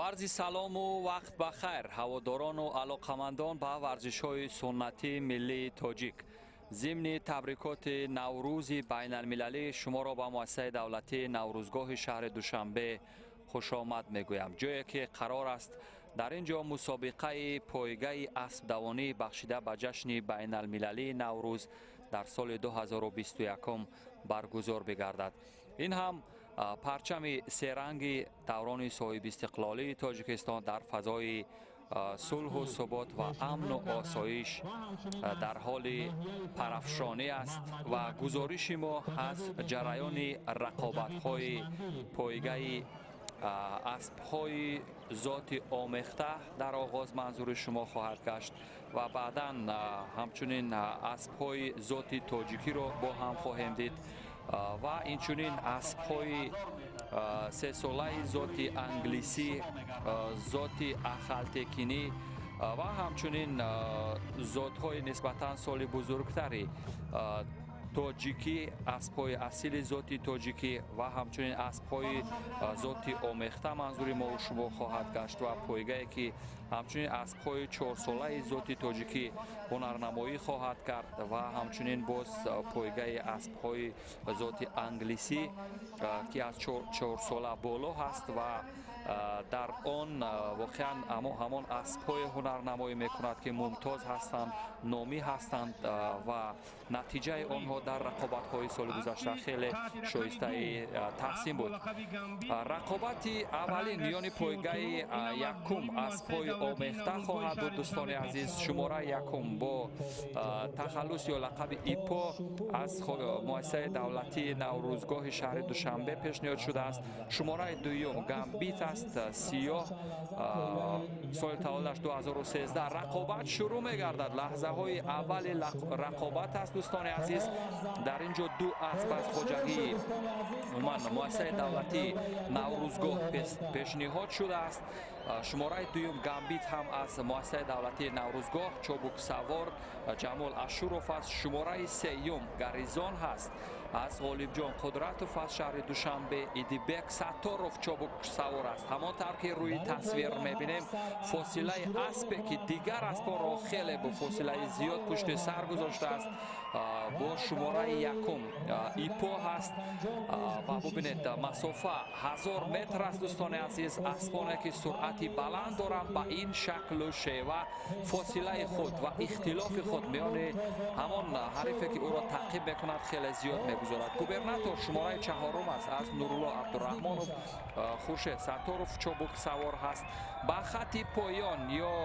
Бо арзи салому вақт ба хайр, ҳаводорону алоқамандон ба варзишҳои суннатии миллии тоҷик. Зимни табрикоти Наврӯзи байналмилалӣ шуморо ба муассисаи давлатии Наврӯзгоҳи шаҳри Душанбе хушомад мегӯям, ҷое ки қарор аст дар ин ҷо мусобиқаи пойгаи аспдавонӣ, бахшида ба ҷашни байналмилалии Наврӯз дар соли 2021, баргузор бигардад. Ин ҳам парчами серанги даврони соҳибистиқлолии Тоҷикистон дар фазои сулҳу субот ва амну осоиш дар ҳоли парафшонӣ аст ва гузориши мо аз ҷараёни рақобатҳои пойгаи аспҳои зоти омехта дар оғоз манзури шумо хоҳад гашт ва баъдан ҳамчунин аспҳои зоти тоҷикиро бо ҳам хоҳем дид ва инчунин аспҳои сесолаи зоти англисӣ, зоти ахалтекинӣ ва ҳамчунин зотҳои нисбатан соли бузургтари тоҷикӣ, аспҳои асили зоти тоҷикӣ ва ҳамчунин аспҳои зоти омехта манзури мову шумо хоҳад гашт ва пойгае ки ҳамчунин аспҳои чорсолаи зоти тоҷикӣ ҳунарнамоӣ хоҳад кард ва ҳамчунин боз пойгаи аспҳои зоти англисӣ, ки аз чорсола боло ҳаст ва дар он воқеан ҳамон аспҳои ҳунарнамоӣ мекунад, ки мумтоз ҳастанд, номӣ ҳастанд ва натиҷаи онҳо дар рақобатҳои соли гузашта хеле шоистаи таҳсин буд. Рақобати аввалин миёни пойгаи якум аспҳои омехта хоҳад буд, дӯстони азиз. Шумораи якум бо тахаллус ё лақаби Ипо аз муассисаи давлатии Наврӯзгоҳи шаҳри Душанбе пешниҳод шудааст. Шумораи дуюм Гамбит аст, сиёҳ, соли таваллудаш 2013. Рақобат шурӯъ мегардад. Лаҳзаҳои аввали рақобат аст, дӯстони азиз. Дар ин ҷо ду асп аз хоҷагии умуман муассисаи давлатии Наврӯзгоҳ пешниҳод шудааст. Шумораи дуюм Гамбит ҳам аз муассисаи давлатии Наврӯзгоҳ, чобуксавор Ҷамол Ашуров аст. Шумораи сеюм Гаризон ҳаст аз Ғолибҷон Қудратов аз шаҳри Душанбе, Идибек Сатторов чобуксавор аст. Ҳамон тавр ки рӯи тасвир мебинем, фосилаи аспе, ки дигар аспҳоро хеле бо фосилаи зиёд пушти сар гузоштааст, бо шумораи якум Ипо ҳаст. Ва бубинед, масофа 1000 метр аст, дӯстони азиз. Аспоне, ки суръати баланд доранд, ба ин шаклу шева фосилаи худ ва ихтилофи худ миёни ҳамон ҳарифе, ки ӯро таъқиб мекунад, хеле зиёд мегузорад. Губернатор шумораи чаҳорум аст аз Нурулло Абдураҳмонов, Хуршед Сатторов чобуксавор ҳаст. Ба хатти поён ё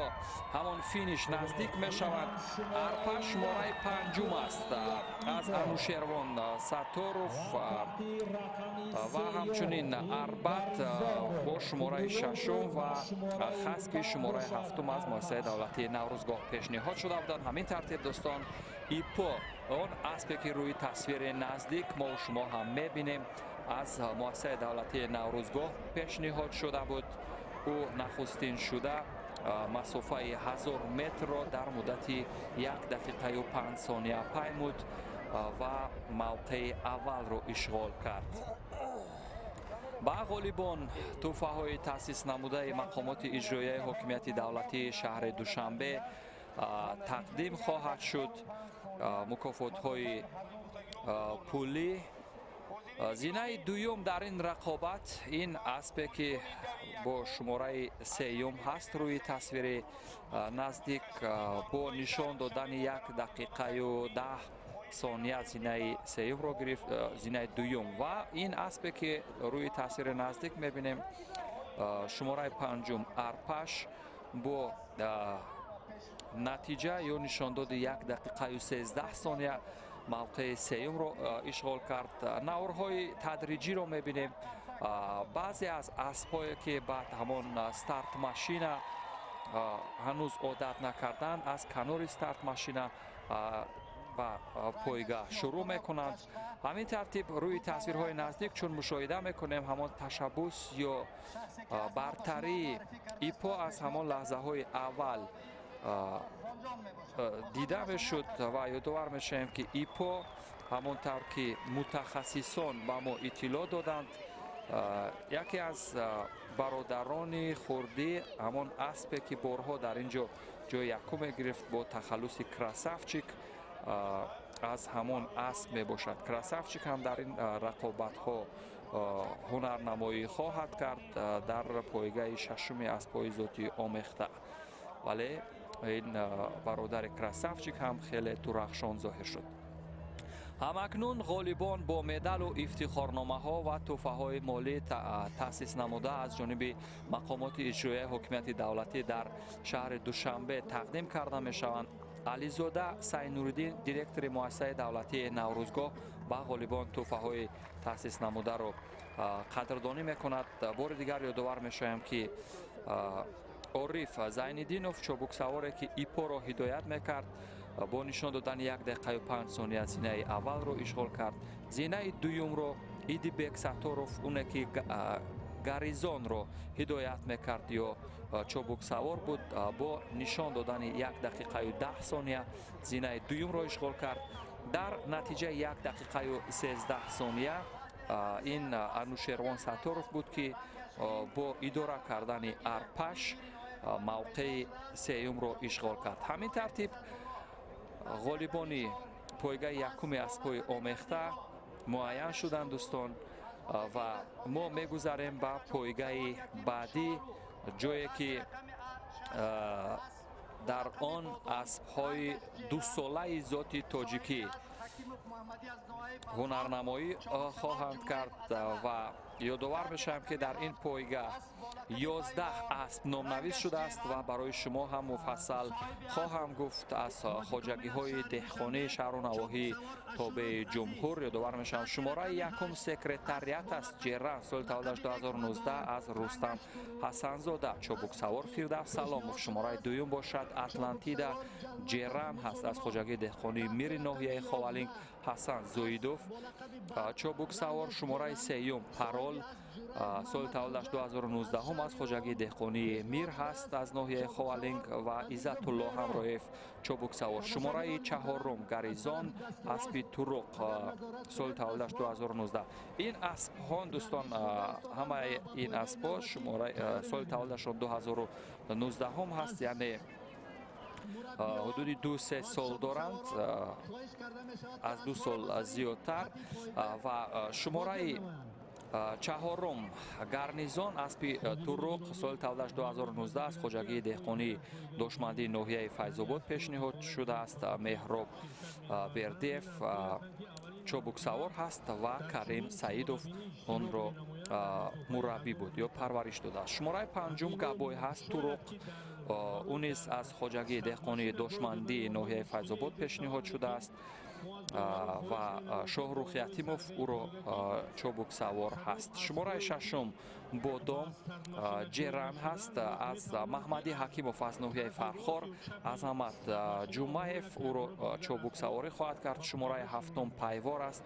ҳамон финиш наздик мешавад. Арпа шумораи панҷум аст аз Анушервон Сатторов ва ҳамчунин Арбат бо шумораи шашум ва Хаски шумораи ҳафтум аз муассисаи давлатии Наврӯзгоҳ пешниҳод шуда буданд. Ҳамин тартиб, дӯстон, Ипо, он аспе, ки рӯи тасвири наздик мову шумо ҳам мебинем, аз муассисаи давлатии Наврӯзгоҳ пешниҳод шуда буд. Ӯ нахустин шуда масофаи 1000 метрро дар муддати 1 дақиқаю 5 сония паймуд ва мавқеи аввалро ишғол кард. Ба ғолибон тӯҳфаҳои таъсис намудаи мақомоти иҷроияи ҳокимияти давлатии шаҳри Душанбе тақдим хоҳад шуд, мукофотҳои пулӣ. Зинаи дуюм дар ин рақобат ин аспе, ки бо шумораи сеюм ҳаст рӯи тасвири наздик, бо нишон додани 1 дақиқаю 10 сония зинаи сеюмро гирифт, зинаи дуюм. Ва ин аспе, ки рӯи тасвири наздик мебинем, шумораи панҷум Арпаш, бо натиҷа ё нишондоди 1 дақиқаю 13 сония мавқеи сеюмро ишғол кард. Наворҳои тадриҷиро мебинем. Баъзе аз аспҳое, ки ба ҳамон старт машина ҳанӯз одат накарданд, аз канори старт машина ба пойга шурӯъ мекунанд. Ҳамин тартиб, рӯи тасвирҳои наздик чун мушоҳида мекунем, ҳамон ташаббус ё бартарии Ипо аз ҳамон лаҳзаҳои аввал дида мешуд ва ёдовар мешавем, ки Ипо, ҳамон тавр ки мутахассисон ба мо иттилоъ доданд, Яке аз бародарони хурдӣ ҳамон аспе, ки борҳо дар ин ҷо ҷои якум мегирифт бо тахаллуси Красавчик, аз ҳамон асп мебошад. Красавчик ҳам дар ин рақобатҳо ҳунарнамоӣ хоҳад кард дар пойгаи шашуми аспҳои зоти омехта, вале ин бародари Красавчик ҳам хеле дурахшон зоҳир шуд. Ҳамакнун ғолибон бо медалу ифтихорномаҳо ва тӯҳфаҳои молӣ, таъсис намуда аз ҷониби мақомоти иҷроияи ҳокимияти давлатӣ дар шаҳри Душанбе, тақдим карда мешаванд. Ализода Сайнуриддин, директори муассисаи давлатии Наврӯзгоҳ, ба ғолибон тӯҳфаҳои таъсис намударо қадрдонӣ мекунад. Бори дигар ёдовар мешавем, ки Ориф Зайниддинов, чобуксаворе, ки Ипоро ҳидоят мекард, бо нишон додани 1 дақиқаю 5 сония зинаи аввалро ишғол кард. Зинаи дуюмро Идибек Сатторов, оне ки Гаризонро ҳидоят мекард ё чобуксавор буд, бо нишон додани 1 дақиқаю 10 сония зинаи дуюмро ишғол кард. Дар натиҷаи 1 дақиқаю 13 сония ин Анушервон Сатторов буд, ки бо идора кардани Арпаш мавқеи сеюмро ишғол кард. Ҳамин тартиб, ғолибони пойгаи якуми аспҳои омехта муайян шуданд, дӯстон, ва мо мегузарем ба пойгаи баъдӣ, ҷое ки дар он аспҳои дусолаи зоти тоҷикӣ ҳунарнамоӣ хоҳанд кард. Ва ёдовар мешавем, ки дар ин пойга 11 асп номнавис шудааст ва барои шумо ҳам муфассал хоҳам гуфт аз хоҷагиҳои деҳқонии шаҳру навоҳии тобеи ҷумҳур. Ёдовар мешавам, шумораи якум Секретариат аст, ҷеран, соли таваллудаш 2019, аз Рустам Ҳасанзода, чобуксавор Фирдавс Саломов. Шумораи дуюм бошад Атлантида, ҷеран ҳаст, аз хоҷагии деҳқонии Мири ноҳияи Ховалинг, Ҳасан Зоидов чобуксавор. Шумораи сеюм Парол, соли таваллудаш 2019, аз хоҷагии деҳқонии Мир ҳаст, аз ноҳияи Ховалинг ва Иззатулло Ҳамроев чобуксавор. Шумораи чаҳорум Гаризон, аспи туруқ, соли таваллудаш 2019. Ин аспҳо, дӯстон, ҳамаи ин аспҳо соли таваллудашон 2019 ҳаст, яъне ҳудуди 2-3 сол доранд, аз 2 сол зиёдтар. Ва шумораи чаҳорум Гарнизон, аспи туруқ, соли таваллудаш 2019, аз хоҷагии деҳқонии Дошмандии ноҳияи Файзобод пешниҳод шудааст. Меҳроб Бердиев чобуксавор ҳаст ва Карим Саидов онро мураббӣ буд ё парвариш додааст. Шумораи панҷум Габой ҳаст, туруқ, ӯ низ аз хоҷагии деҳқонии Дошмандии ноҳияи Файзобод пешниҳод шудааст ва Шоҳрух Ятимов ӯро чобуксавор ҳаст. Шумораи шашум Бодом, ҷеран ҳаст, аз Маҳмадӣ Ҳакимов аз ноҳияи Фархор, Азамат Ҷумаев ӯро чобуксаворӣ хоҳад кард. Шумораи ҳафтум Пайвор аст,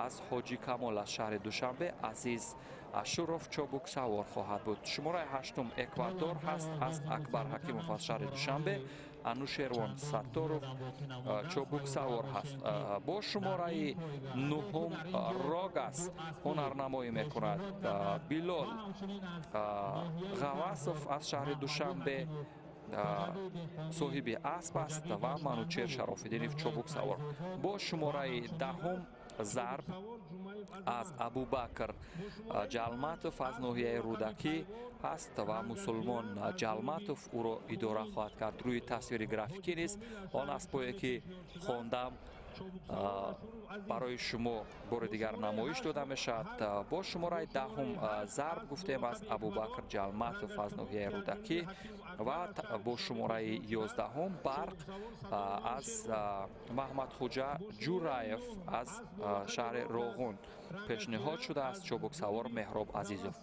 аз Ҳоҷи Камол аз шаҳри Душанбе, Азиз Ашуров чобуксавор хоҳад буд. Шумораи ҳаштум Эквадор ҳаст, аз Акбар Ҳакимов аз шаҳри Душанбе, Анушервон Сатторов чобуксавор ҳаст. Бо шумораи нуҳум Рогас ҳунарнамоӣ мекунад Билол Ғавасов аз шаҳри Душанбе, соҳиби асп аст ва Манучер Шарофиддинов чобуксавор. Бо шумораи даҳум Зарб аз Абубакр Ҷалматов аз ноҳияи Рӯдакӣ ҳаст ва Мусулмон Ҷалматов ӯро идора хоҳад кард. Рӯи тасвири графикӣ низ он аспое, ки хондам, барои шумо бори дигар намоиш дода мешавад. Бо шумораи даҳум Зарб гуфтем, аз Абубакр Ҷалматов аз ноҳияи Рӯдакӣ ва бо шумораи 11-ум Барқ аз Маҳмадхуҷа Ҷураев аз шаҳри Роғун пешниҳод шудааст, чобуксавор Меҳроб Азизов.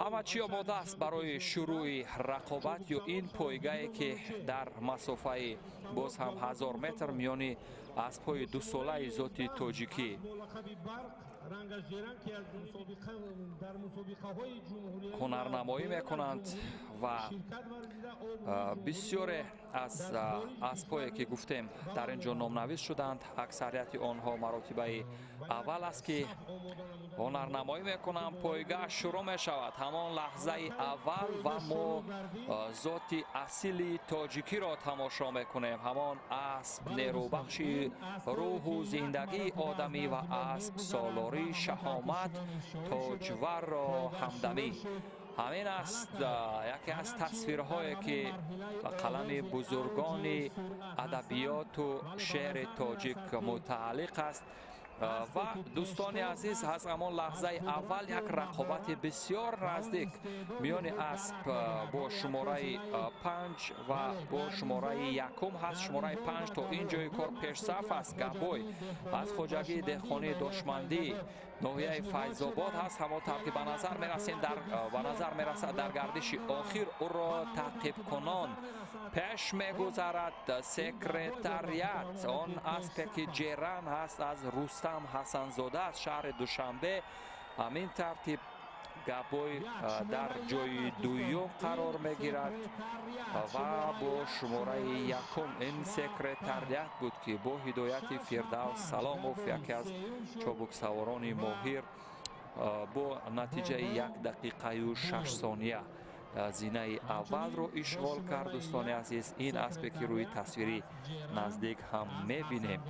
Ҳама чӣ омода аст барои шурӯъи рақобат ё ин пойгае, ки дар масофаи боз ҳам 1000 метр миёни аспҳои дусолаи зоти тоҷикӣ. Ҳунарнамоӣ мекунанд ва бисёре аз аспҳое, ки гуфтем, дар ин ҷо номнавис шуданд, аксарияти онҳо маротибаи аввал аст, ки ҳунарнамоӣ мекунанд. Пойга шурӯъ мешавад ҳамон лаҳзаи аввал ва мо зоти асили тоҷикиро тамошо мекунем. Ҳамон асп, нерӯбахши рӯҳу зиндагии одамӣ ва асп солорӣ, шаҳомат, тоҷварро ҳамдамӣ. Ҳамин аст яке аз тасвирҳое, ки ба қалами бузургони адабиёту шеъри тоҷик мутааллиқ аст. Ва, дӯстони азиз, аз ҳамон лаҳзаи аввал як рақобати бисёр наздик миёни асп бо шумораи 5 ва бо шумораи 1 ҳаст. Шумораи 5 то ин ҷои кор пешсаф аст. Габой аз хоҷагии деҳқонии Дошмандӣ, ноҳияи Файзобод ҳаст. Ҳамон тавр ки ба назар мерасем, ба назар мерасад, дар гардиши охир ӯро таъқибкунон пеш мегузарад Секретариат. Он аспе, ки ҷеран ҳаст, аз Рустам Ҳасанзода аз шаҳри Душанбе. Ҳамин тартиб Габой дар ҷои дуюм қарор мегирад ва бо шумораи 1 ин Секретариат буд, ки бо ҳидояти Фирдавс Саломов, яке аз чобуксаворони моҳир, бо натиҷаи 1 дақиқаю 6 сония зинаи аввалро ишғол кард. Дӯстони азиз, ин аспе, ки рӯи тасвири наздик ҳам мебинем,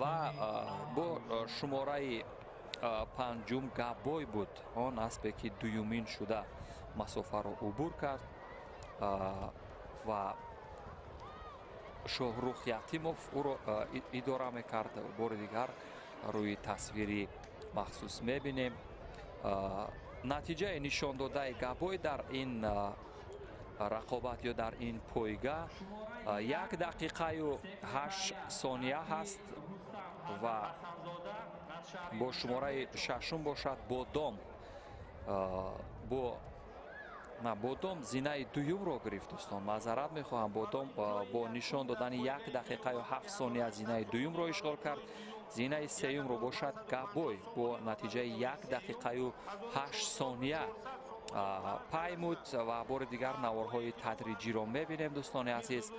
ва бо шумораи 5 Габой буд, он аспе, ки дуюмин шуда масофаро убур кард ва Шоҳрух Ятимов ӯро идора мекард. Бори дигар рӯи тасвири махсус мебинем натиҷаи нишондодаи Габой дар ин рақобат ё дар ин пойга 1 дақиқаю 8 сония ҳаст. Ва бо шумораи 6 бошад Бодом, бо на, Бодом зинаи дуюмро гирифт. Дӯстон, маъзарат мехоҳам, Бодом бо нишон додани 1 дақиқаю 7 сония зинаи дуюмро ишғол кард. Зинаи сеюмро бошад Габой бо натиҷаи 1 дақиқаю 8 сония паймуд. Ва бори дигар наворҳои тадриҷиро мебинем, дӯстони азиз.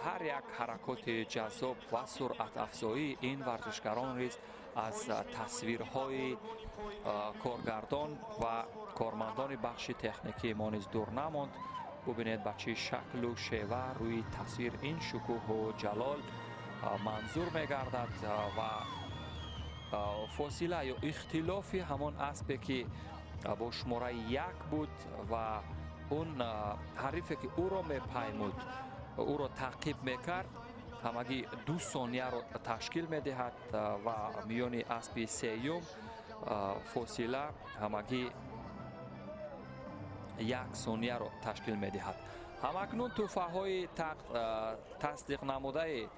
Ҳар як ҳаракоти ҷаззоб ва суръатафзоии ин варзишгарон низ аз тасвирҳои коргардон ва кормандони бахши техникии мо низ дур намонд. Бубинед, ба чӣ шаклу шева рӯи тасвир ин шукӯҳу ҷалол манзур мегардад ва фосила ё ихтилофи ҳамон аспе, ки бо шумораи 1 буд, ва он ҳарифе, ки ӯро мепаймуд, ӯро таъқиб мекард, ҳамагӣ 2 сонияро ташкил медиҳад ва миёни аспи сеюм фосила ҳамагӣ 1 сонияро ташкил медиҳад. Ҳамакнун тӯҳфаҳои тасдиқнамудаи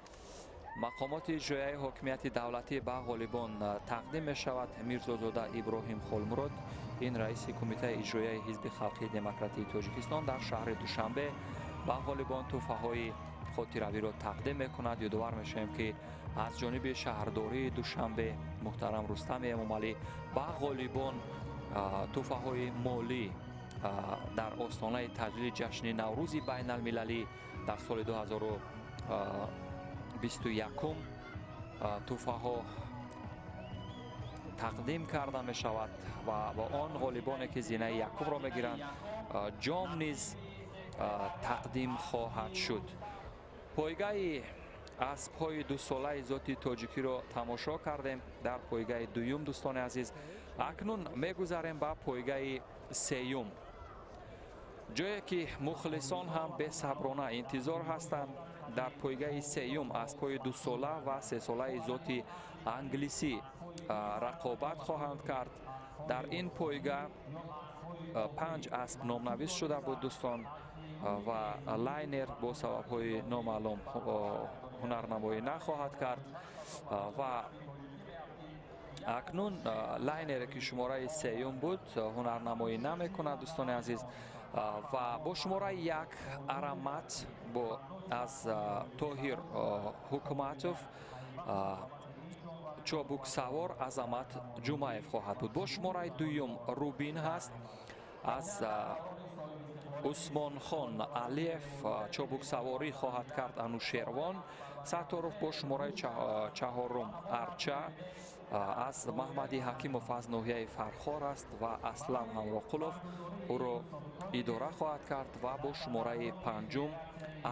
мақомоти иҷроияи ҳокимияти давлатӣ ба ғолибон тақдим мешавад. Мирзозода Иброҳим Холмурод, ин раиси Кумитаи иҷроияи Ҳизби халқии демократии Тоҷикистон дар шаҳри Душанбе, ба ғолибон тӯҳфаҳои хотиравиро тақдим мекунад. Ёдовар мешавем, ки аз ҷониби шаҳрдории Душанбе муҳтарам Рустами Эмомалӣ ба ғолибон тӯҳфаҳои молӣ дар остонаи таҷлили ҷашни Наврӯзи байналмилалӣ дар соли 2021 тӯҳфаҳо тақдим карда мешавад ва ба он ғолибоне, ки зинаи якумро мегиранд, ҷом низ тақдим хоҳад шуд. Пойгаи аспҳои дусолаи зоти тоҷикиро тамошо кардем дар пойгаи дуюм. Дӯстони азиз, акнун мегузарем ба пойгаи сеюм, ҷое ки мухлисон ҳам бесаброна интизор ҳастанд. Дар пойгаи сеюм аспҳои дусола ва сесолаи зоти англисӣ рақобат хоҳанд кард. Дар ин пойга панҷ асп номнавис шуда буд, дӯстон, ва Лайнер бо сабабҳои номаълум ҳунарнамоӣ нахоҳад кард. Ва акнун Лайнере, ки шумораи сеюм буд, ҳунарнамоӣ намекунад, дӯстони азиз. Ва бо шумораи 1 Арамат бо аз Тоҳир Ҳукуматов. Чобуксавор Азамат Ҷумаев хоҳад буд. Бо шумораи дуюм Рубин ҳаст аз Усмонхон Алиев, чобуксаворӣ хоҳад кард Анушервон Сатторов. Бо шумораи чаҳорум Арча аз Маҳмади Ҳакимов аз ноҳияи Фархор аст ва Аслам Ҳамроқулов ӯро идора хоҳад кард. Ва бо шумораи панҷум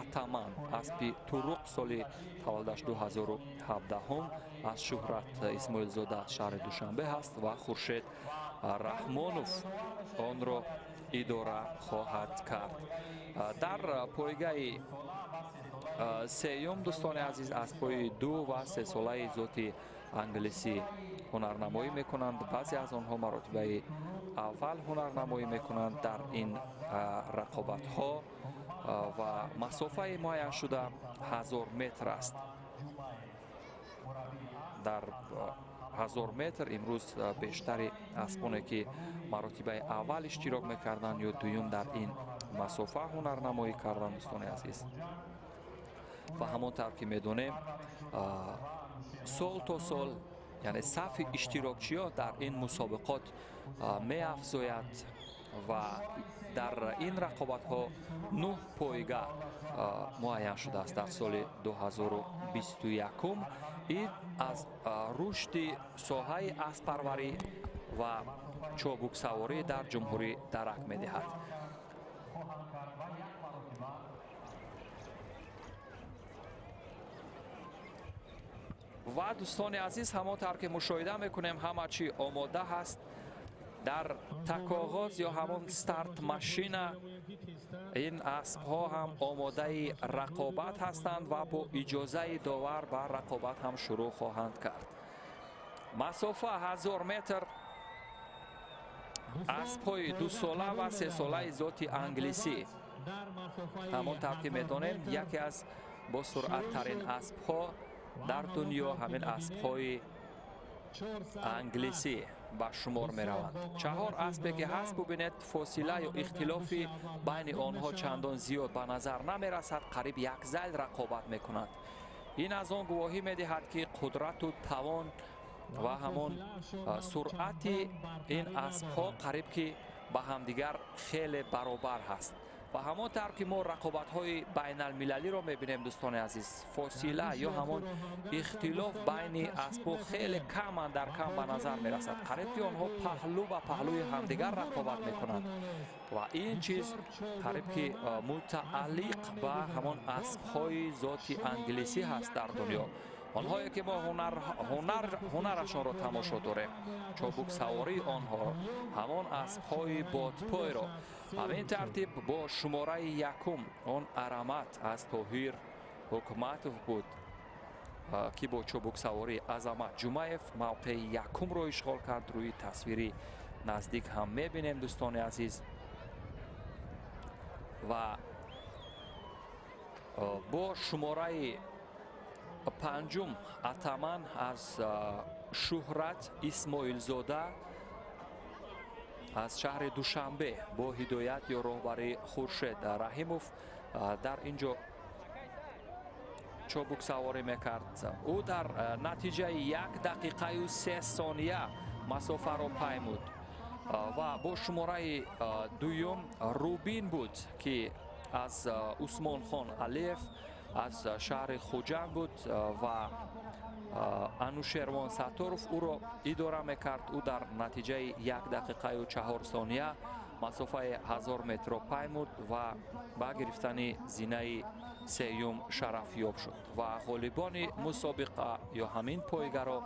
Атаман, аспи туруқ, соли таваллудаш 2017, аз Шуҳрат Исмоилзода аз шаҳри Душанбе ҳаст ва Хуршед Раҳмонов онро идора хоҳад кард. Дар пойгаи сеюм, дӯстони азиз, аспҳои ду ва сесолаи зоти англисӣ ҳунарнамоӣ мекунанд. Баъзе аз онҳо маротибаи аввал ҳунарнамоӣ мекунанд дар ин рақобатҳо ва масофаи муайяншуда 1000 метр аст. Дар 1000 метр имрӯз бештари аспоне ки маротибаи аввал иштирок мекарданд ё дуюм дар ин масофа ҳунарнамоӣ карданд, дӯстони азиз. Ва ҳамон тавр ки медонем, сол то сол, яъне сафи иштирокчиён дар ин мусобиқот меафзояд ва дар ин рақобатҳо 9 пойга муайян шудааст дар соли 2021. Ин аз рушди соҳаи аспарварӣ ва чобуксаворӣ дар ҷумҳурӣ дарак медиҳад. Ва дӯстони азиз, ҳамон тавр ки мушоҳида мекунем, ҳама чӣ омода ҳаст. Дар такоғоз ё ҳамон старт машина ин аспҳо ҳам омодаи рақобат ҳастанд ва бо иҷозаи довар ба рақобат ҳам шурӯъ хоҳанд кард. Масофа 1000 метр. Аспҳои дусола ва сесолаи зоти англисӣ. Ҳамон тавр ки медонем, яке аз босуръаттарин аспҳо дар дунё ҳамин аспҳои англисӣ ба шумор мераванд. 4 аспе ки ҳаст, бубинед, фосила ё ихтилофи байни онҳо чандон зиёд ба назар намерасад, қариб як зайл рақобат мекунанд. Ин аз он гувоҳӣ медиҳад, ки қудрату тавон ва ҳамон суръати ин аспҳо қариб ки ба ҳамдигар хеле баробар ҳаст. Ва ҳамон тавр ки мо рақобатҳои байналмилалиро мебинем, дӯстони азиз, фосила ё ҳамон ихтилоф байни аспҳо хеле кам андар кам ба назар мерасад. Қариб ки онҳо паҳлӯ ба паҳлӯи ҳамдигар рақобат мекунанд ва ин чиз қариб ки мутааллиқ ба ҳамон аспҳои зоти англисӣ ҳаст дар дунё. Онҳое ки мо ҳунарашонро тамошо дорем, чобуксавории онҳо, ҳамон аспҳои бодпойро. Ҳамин тартиб бо шумораи якум он Арамат аз Тоҳир Ҳукматов буд, ки бо чобуксавории Азамат Ҷумаев мавқеи якумро ишғол кард. Рӯи тасвири наздик ҳам мебинем, дӯстони азиз. Ва бо шумораи панҷум Атаман аз Шуҳрат Исмоилзода аз шаҳри Душанбе бо ҳидоят ё роҳбарии Хуршед Раҳимов дар ин ҷо чобуксаворӣ мекард. Ӯ дар натиҷаи 1 дақиқаю 3 сония масофаро паймуд. Ва бо шумораи дуюм Рубин буд, ки аз Усмонхон Алиев аз шаҳри Хуҷанд буд ва Анушервон Сатторов ӯро идора мекард. Ӯ дар натиҷаи 1 дақиқаю 4 сония масофаи 1000 метрро паймуд ва ба гирифтани зинаи сеюм шарафёб шуд. Ва ғолибони мусобиқа ё ҳамин пойгаро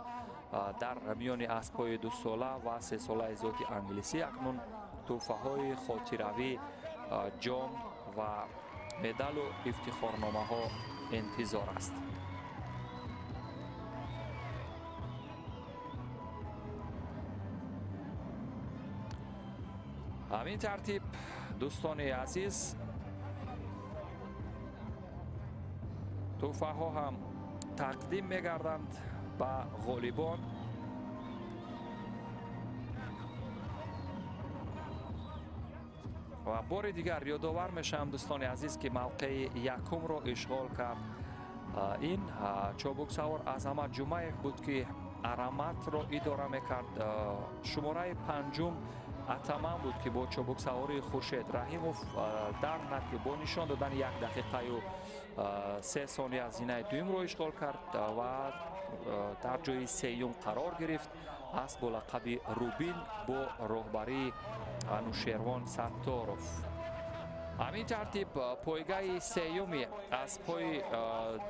дар миёни аспҳои дусола ва сесолаи зоти англисӣ акнун тӯҳфаҳои хотиравӣ, ҷом ва медалу ифтихорномаҳо интизор аст. Ҳамин тартиб, дӯстони азиз, тӯҳфаҳо ҳам тақдим мегарданд ба ғолибон. Ва бори дигар ёдовар мешавам, дӯстони азиз, ки мавқеи якумро ишғол кард ин чобуксавор Азамат Ҷумаев буд, ки Араматро идора мекард. Шумораи панҷум Атаман буд, ки бо чобуксавории Хуршед Раҳимов дар бо нишон додани 1 дақиқаю 3 сония зинаи дуюмро ишғол кард ва дар ҷои сеюм қарор гирифт. Асп бо лақаби Рубин бо роҳбарии Анушервон Сатторов. Ҳамин тартиб, пойгаи сеюми аспҳои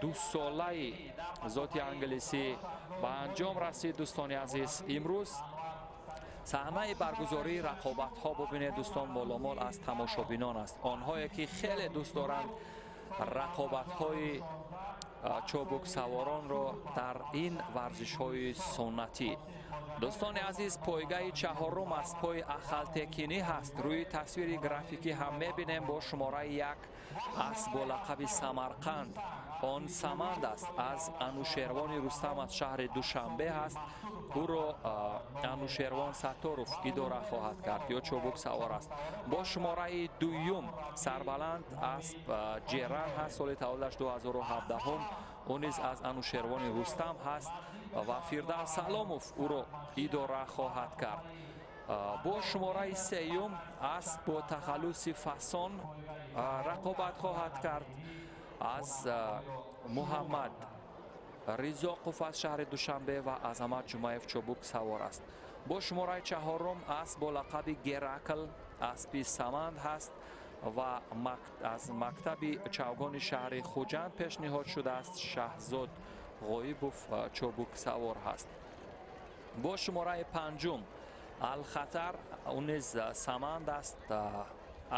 дусолаи зоти англисӣ ба анҷом расид. Дӯстони азиз, имрӯз саҳнаи баргузории рақобатҳо, бубинед, дӯстон, моломол аз тамошобинон аст, онҳое ки хеле дӯст доранд рақобатҳои чобуксаворонро дар ин варзишҳои суннатӣ. Дӯстони азиз, пойгаи чаҳорум аспҳои ахалтекинӣ ҳаст. Рӯи тасвири графикӣ ҳам мебинем, бо шумораи 1 асп бо лақаби Самарқанд, он Саманд аст, аз Анушервони Рустам аз шаҳри Душанбе ҳаст. Ӯро Анушервон Сатторов идора хоҳад кард ё чобуксавор аст. Бо шумораи дуюм Сарбаланд, асп Ҷеран ҳаст, соли таваллудаш 2017, ӯ низ аз Анушервони Рустам ҳаст ва Фирдавс Саломов ӯро идора хоҳад кард. Бо шумораи сеюм асп бо тахаллуси Фасон рақобат хоҳад кард, аз Муҳаммад Ризоқов аз шаҳри Душанбе ва Азамат Ҷумаев чобук савор аст. Бо шумораи чаҳорум асп бо лақаби Геракл, аспи Саманд ҳаст ва аз мактаби чавгони шаҳри Хуҷанд пешниҳод шудааст. Шаҳзод Ғоибов чобук савор ҳаст. Бо шумораи панҷум Алхатар, ӯ низ Саманд аст,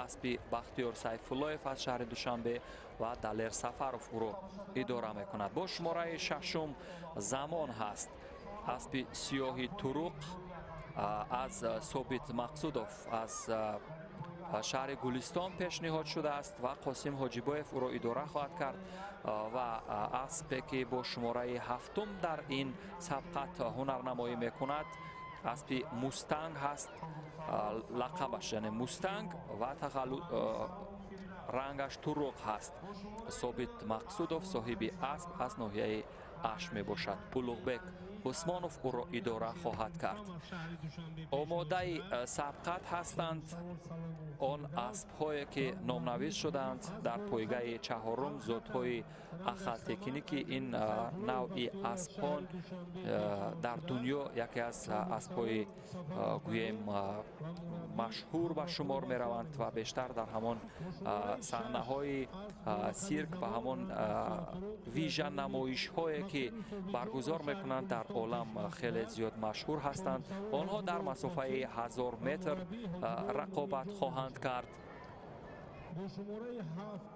аспи Бахтиёр Сайфуллоев аз шаҳри Душанбе ва Далер Сафаров ӯро идора мекунад. Бо шумораи шашум Замон ҳаст, аспи сиёҳи туруқ аз Собит Мақсудов аз шаҳри Гулистон пешниҳод шудааст ва Қосим Ҳоҷибоев ӯро идора хоҳад кард. Ва аспе ки бо шумораи ҳафтум дар ин сабқат ҳунарнамоӣ мекунад, аспи Мустанг ҳаст, лақабаш яъне Мустанг ва рангаш туруқ ҳаст. Собит Мақсудов соҳиби асп аз ноҳияи Аш мебошад. Улуғбек Усмонов ӯро идора хоҳад кард. Омодаи сабқат ҳастанд он аспҳое ки номнавис шуданд дар пойгаи чаҳорум, зотҳои ахалтекинӣ, ки ин навъи аспҳон дар дунё яке аз аспҳои, гӯем, машҳур ба шумор мераванд ва бештар дар ҳамон саҳнаҳои сирк ва ҳамон вижа намоишҳое ки баргузор мекунанд, дар олам хеле зиёд машҳур ҳастанд. Онҳо дар масофаи 1000 метр рақобат хоҳанд кард. Бо шумораи ҳафт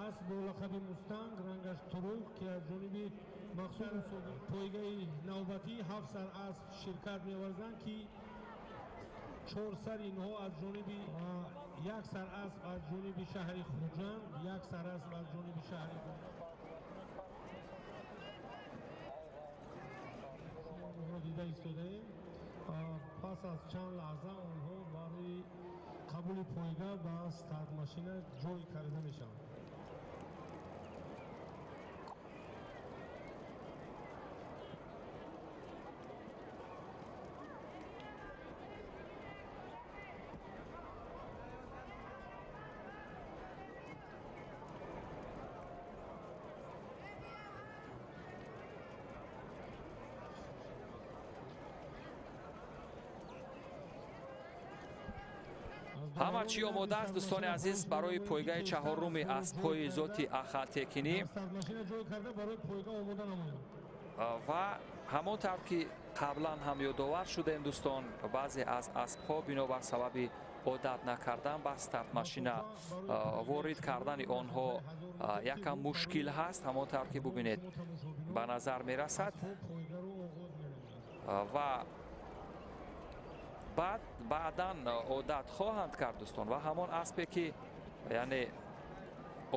асп бо лақаби Мустанг, рангаш туруқ, ки аз ҷониби махсус пойгаи навбатӣ ҳафт сар асп ширкат меварзанд, ки чор сар инҳо аз ҷониби, як сар асп аз ҷониби шаҳри Хуҷанд, як сар асп аз ҷониби шаҳри дида истодаем. Пас аз чанд лаҳза онҳо барои қабули пойга ба стартмашина ҷой карда мешаванд. Ҳама чӣ омода аст, дӯстони азиз, барои пойгаи чаҳоруми аспҳои зоти ахалтекинӣ. Ва ҳамон тавр ки қаблан ҳам ёдовар шудем, дӯстон, баъзе аз аспҳо бинобар сабаби одат накардан ба стартмашина ворид кардани онҳо якам мушкил ҳаст. Ҳамон тавр ки бубинед, ба назар мерасад ва баъд баъдан одат хоҳанд кард, дӯстон. Ва ҳамон аспе ки яъне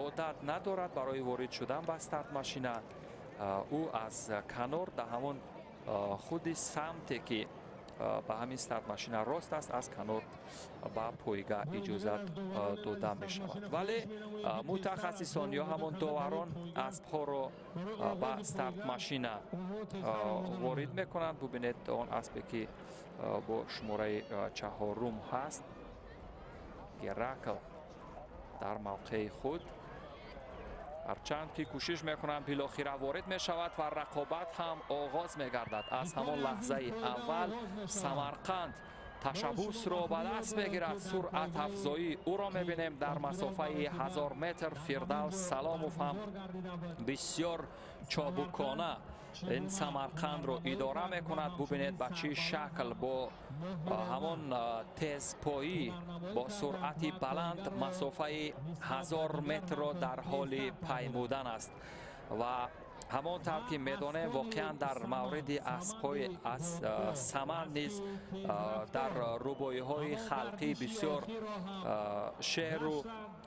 одат надорад барои ворид шудан ба стартмашина, ӯ аз канор дар ҳамон худи самте ки Ба ҳамин стартмашина рост аст, аз канор ба пойга иҷозат дода мешавад. Вале мутахассисон ё ҳамон доварон аспҳоро ба стартмашина ворид мекунанд. Бубинед, он аспе ки бо шумораи чаҳорум ҳаст, Геракл, дар мавқеи худ, ҳарчанд ки кӯшиш мекунанд, билохира ворид мешавад ва рақобат ҳам оғоз мегардад. Аз ҳамон лаҳзаи аввал Самарқанд ташаббусро ба даст мегирад. Суръатафзоӣ ӯро мебинем дар масофаи 1000 метр. Фирдавс Саломов ҳам бисёр чобукона ин Самарқандро идора мекунад. Бубинед, ба чӣ шакл бо ҳамон тезпоӣ, бо суръати баланд масофаи 1000 метрро дар ҳоли паймудан аст. Ва ҳамон тавр ки медонем, воқеан дар мавриди аспҳои аз саман низ дар рубоиҳои халқӣ бисёр шеъру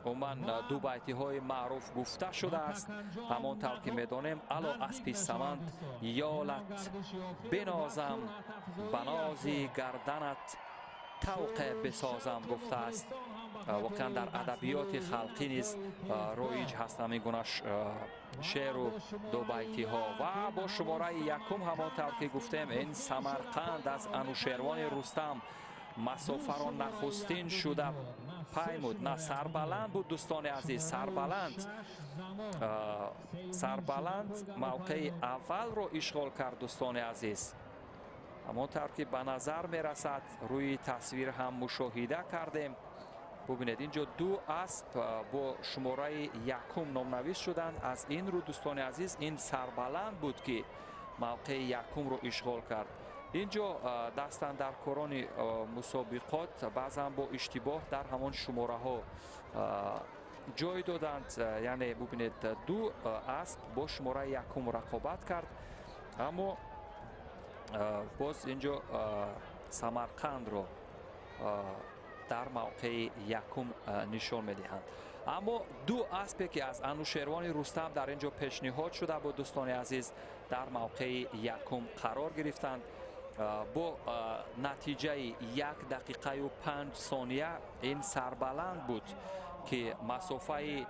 умуман дубайтиҳои маъруф гуфта шудааст. Ҳамон тавр ки медонем, ало аспи саманд ёлат бинозам, ба нози гарданат тавқе бисозам, гуфтааст. Воқеан дар адабиёти халқӣ низ роиҷ ҳаст ҳамин гуна шеъру дубайтиҳо. Ва бо шумораи якум, ҳамон тавр ки гуфтем, ин Самарқанд аз Анушервони Рустам масофаро нахустин шуда паймуд. На, Сарбаланд буд, дӯстони азиз, Сарбаланд. Сарбаланд мавқеи аввалро ишғол кард, дӯстони азиз. Ҳамон тавр ки ба назар мерасад, рӯи тасвир ҳам мушоҳида кардем. Бубинед, инҷо ду асп бо шумораи якум номнавис шуданд. Аз ин рӯ, дӯстони азиз, ин Сарбаланд буд, ки мавқеи якумро ишғол кард. Инҷо дастандаркорони мусобиқот баъзан бо иштибоҳ дар ҳамон шумораҳо ҷой доданд. Яъне бубинед, ду асп бо шумораи якум рақобат кард, аммо боз инҷо Самарқандро дар мавқеи якум нишон медиҳанд. Аммо ду аспе ки аз Анушервони Рустам дар ин ҷо пешниҳод шуда буд, дӯстони азиз, дар мавқеи якум қарор гирифтанд бо натиҷаи 1 дақиқаю 5 сония. Ин Сарбаланд буд, ки масофаи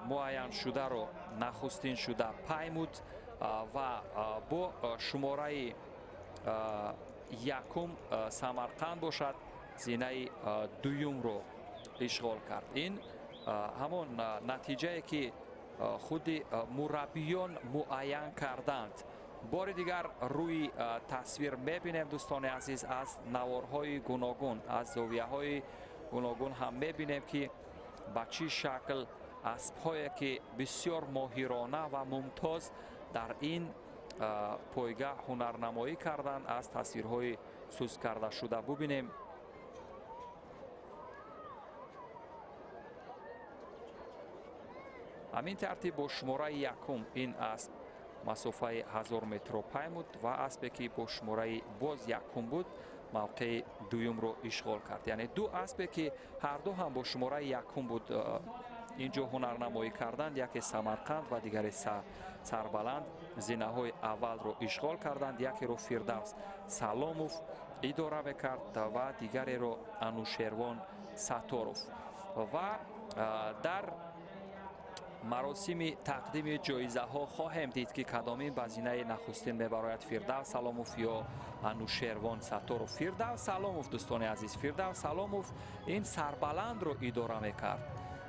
муайяншударо нахустин шуда паймуд ва бо шумораи якум Самарқанд бошад, зинаи дуюмро ишғол кард. Ин ҳамон натиҷае ки худи мураббиён муайян карданд. Бори дигар рӯи тасвир мебинем, дӯстони азиз, аз наворҳои гуногун, аз зовияҳои гуногун ҳам мебинем, ки ба чӣ шакл аспҳое ки бисёр моҳирона ва мумтоз дар ин пойга ҳунарнамоӣ карданд. Аз тасвирҳои суст кардашуда бубинем. Ҳамин тартиб бо шумораи якум ин асп масофаи 1000 метрро паймуд ва аспе ки бо шумораи боз якум буд, мавқеи дуюмро ишғол кард. Яъне ду аспе ки ҳарду ҳам бо шумораи якум буд, инҷо ҳунарнамоӣ карданд. Яке Самарқанд ва дигаре Сарбаланд зинаҳои аввалро ишғол карданд. Якеро Фирдавс Саломов идора мекард ва дигареро Анушервон Сатторов. Ва дар маросими тақдими ҷоизаҳо хоҳем дид, ки кадомин ба зинаи нахустин мебарояд: Фирдавс Саломов ё Анушервон Сатторов. Фирдавс Саломов, дӯстони азиз, Фирдавс Саломов ин Сарбаландро идора мекард.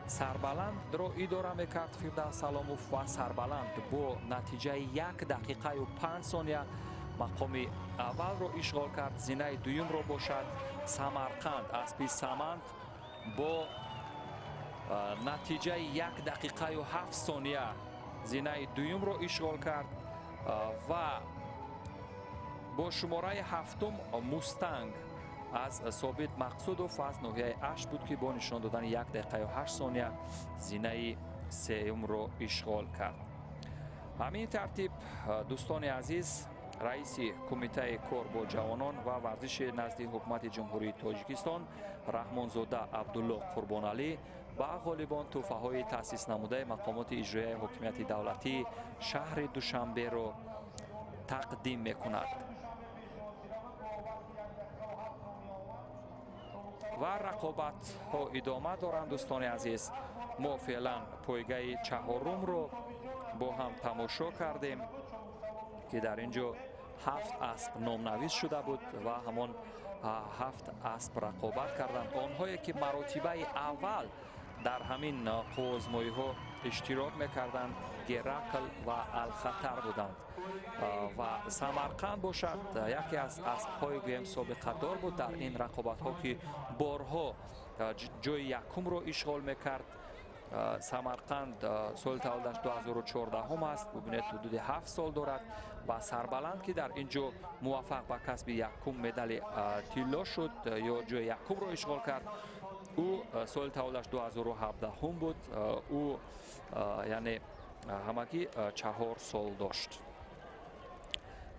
Сарбаландро идора мекард Фирдавс Саломов ва Сарбаланд бо натиҷаи 1 дақиқаю 5 сония мақоми аввалро ишғол кард. Зинаи дуюмро бошад Самарқанд, аспи Саманд, бо натиҷаи 1 дақиқаю 7 сония зинаи дуюмро ишғол кард ва бо шумораи ҳафтум Мустанг аз Собит Мақсудов аз ноҳияи Ашт буд, ки бо нишон додани 1 дақиқаю 8 сония зинаи сеюмро ишғол кард. Ҳамин тартиб, дӯстони азиз, раиси Кумитаи кор бо ҷавонон ва варзиши назди Ҳукумати Ҷумҳурии Тоҷикистон Раҳмонзода Абдулло Қурбоналӣ ба ғолибон тӯҳфаҳои таъсис намудаи мақомоти иҷроияи ҳокимияти давлатии шаҳри Душанберо тақдим мекунад. Ва рақобатҳо идома доранд, дӯстони азиз. Мо феълан пойгаи чаҳорумро бо ҳам тамошо кардем, ки дар ин ҷо ҳафт асп номнавис шуда буд ва ҳамон ҳафт асп рақобат карданд. Онҳое ки маротибаи аввал дар ҳамин қувваозмоиҳо иштирок мекарданд, Геракл ва Алхатар буданд. Ва Самарқанд бошад, яке аз аспҳои, гӯем, собиқадор буд дар ин рақобатҳо, ки борҳо ҷои якумро ишғол мекард. Самарқанд соли таваллудаш 2014 аст. Бубинед, ҳудуди 7 сол дорад ва Сарбаланд, ки дар ин ҷо муваффақ ба касби якум медали тилло шуд ё ҷои якумро ишғол кард, ӯ соли таваллудаш 2017 буд. Ӯ яъне ҳамагӣ 4 сол дошт.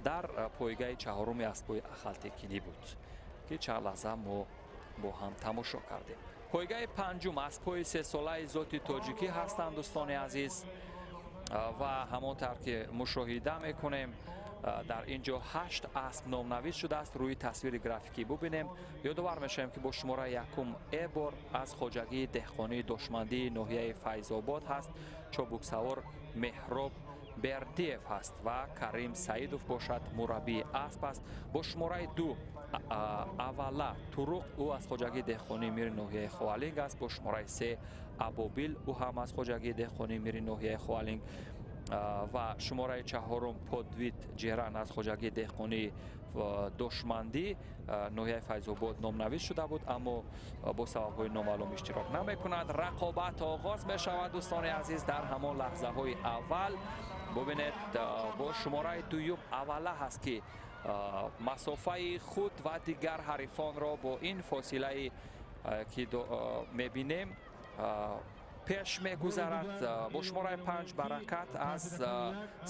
Дар пойгаи чаҳоруми аспҳои ахалтекинӣ буд, ки чанд лаҳза мо бо ҳам тамошо кардем. Пойгаи панҷум аспҳои сесолаи зоти тоҷикӣ ҳастанд, дӯстони азиз. Ва ҳамон тавр ки мушоҳида мекунем, дар ин ҷо ҳашт асп номнавис шудааст. Рӯи тасвири графикӣ бубинем. Ёдовар мешавем, ки бо шумораи якум Эбор аз хоҷагии деҳқонии Дошмандии ноҳияи Файзобод ҳаст. Чобуксавор Меҳроб Бердиев ҳаст ва Карим Саидов бошад, мураббии асп аст. Бо шумораи ду Аввала Туруқ, ӯ аз хоҷагии деҳқонии Мири ноҳияи Ховалинг аст. Бо шумораи се Абобил, ӯ ҳам аз хоҷагии деҳқонии Мири ноҳияи Ховалинг. Ва шумораи чаҳорум Подвид Ҷеран аз хоҷагии деҳқонии Дошмандӣ ноҳияи Файзобод номнавис шуда буд, аммо бо сабабҳои номаълум иштирок намекунад. Рақобат оғоз мешавад, дӯстони азиз, дар ҳамон лаҳзаҳои аввал. Бубинед, бо шумораи дуюм Аввала ҳаст, ки масофаи худ ва дигар ҳарифонро бо ин фосилае ки мебинем, пеш мегузарад. Бо шумораи панҷ Баракат аз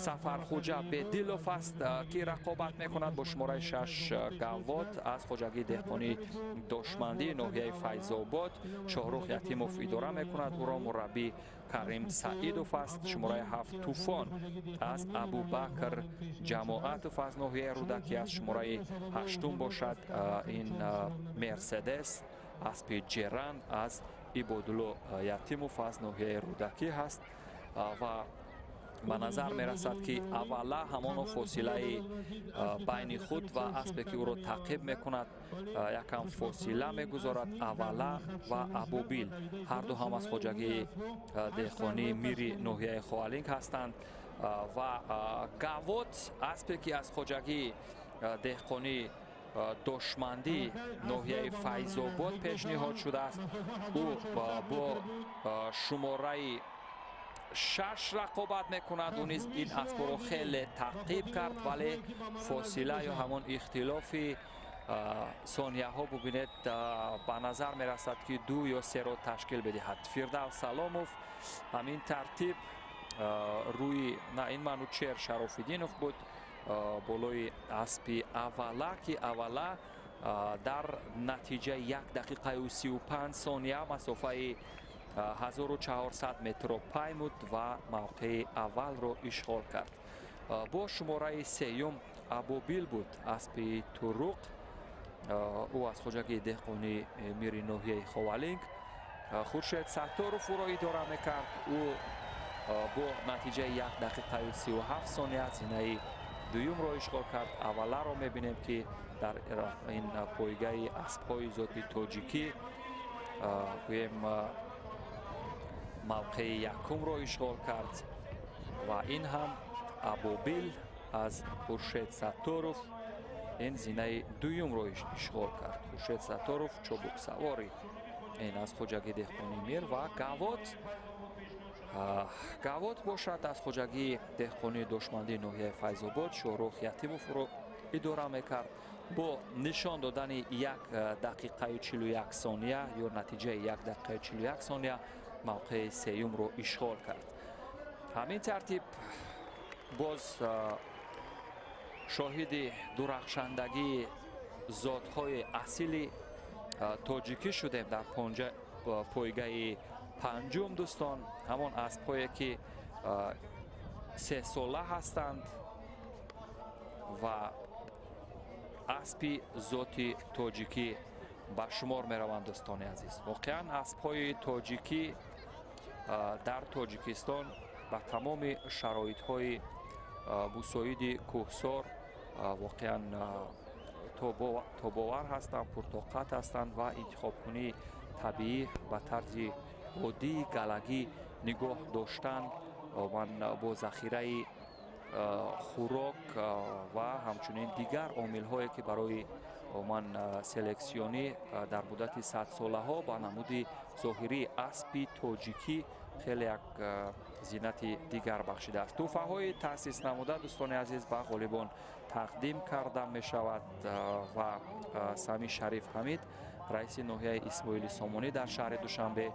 Сафархуҷа Бедилов аст, ки рақобат мекунад. Бо шумораи шаш Гаввод аз хоҷагии деҳқонии Дошмандӣ ноҳияи Файзобод, Шоҳрух Ятимов идора мекунад ӯро, мураббӣ Карим Саидов аст. Шумораи ҳафт Тӯфон аз Абубакр Ҷамоатов аз ноҳияи Рӯдакӣ аст. Шумораи ҳаштум бошад ин Мерседес, аспи ҷеран аз Ибодулло Ятимов аз ноҳияи Рӯдакӣ ҳаст. Ва ба назар мерасад, ки Аввала ҳамоно фосилаи байни худ ва аспе, ки ӯро таъқиб мекунад, якам фосила мегузорад. Аввала ва Абобил ҳарду ҳам аз хоҷагии деҳқонии Мири ноҳияи Ховалинг ҳастанд. Ва Гавот, аспе, ки аз хоҷагии деҳқонии Дошмандӣ ноҳияи Файзобод пешниҳод шудааст, ӯ бо шумораи шаш рақобат мекунад. Ӯ низ ин аспоро хеле таъқиб кард, вале фосила ё ҳамон ихтилофи сонияҳо, бубинед, ба назар мерасад, ки ду ё серо ташкил бидиҳад. Фирдавс Саломов ҳамин тартиб рӯи на, ин Манучер Шарофиддинов буд, болои аспи Аввала, ки Аввала дар натиҷаи 1 дақиқаю 35 сония масофаи 1400 метрро паймуд ва мавқеи аввалро ишғол кард. Бо шумораи сеюм Абобил буд, аспи туруқ, ӯ аз хоҷагии деҳқонии Мири ноҳияи Ховалинг, Хуршед Сатторов ӯро идора мекард. Ӯ бо натиҷаи 1 дақиқаю 37 сония зинаи дуюмро ишғол кард. Авваларо мебинем, ки дар ин пойгаи аспҳои зоти тоҷикӣ, гӯем, мавқеи якумро ишғол кард. Ва ин ҳам Абобил аз Хуршед Сатторов, ин зинаи дуюмро ишғол кард. Хуршед Сатторов чобуксавори ин аз хоҷагии деҳқонии Мир. Ва Гавот, Гавот бошад, аз хоҷагии деҳқонии Дошмандии ноҳияи Файзобод, Шоҳрух Ятимовро идора мекард. Бо нишон додани 1 дақиқаю 41 сония ё натиҷаи 1 дақиқаю 41 сония мавқеи сеюмро ишғол кард. Ҳамин тартиб боз шоҳиди дурахшандагии зотҳои асили тоҷикӣ шудем дар пойгаи панҷум, дӯстон. Ҳамон аспҳое, ки сесола ҳастанд ва аспи зоти тоҷикӣ. Ба шумор мераванд, дӯстони азиз. Воқеан, аспҳои тоҷикӣ дар Тоҷикистон ба тамоми шароитҳои мусоиди кӯҳсор воқеан тобовар ҳастанд, пуртоқат ҳастанд ва интихобкунии табиӣ, ба тарзи оддии галагӣ нигоҳ доштан бо захираи хӯрок ва ҳамчунин дигар омилҳое, ки барои ман селексионӣ дар муддати садсолаҳо ба намуди зоҳирии аспи тоҷикӣ хеле як зинати дигар бахшидааст. Тӯҳфаҳои таъсис намуда, дӯстони азиз, ба ғолибон тақдим карда мешавад ва Сами Шариф Ҳамид, раиси ноҳияи Исмоили Сомонӣ дар шаҳри Душанбе,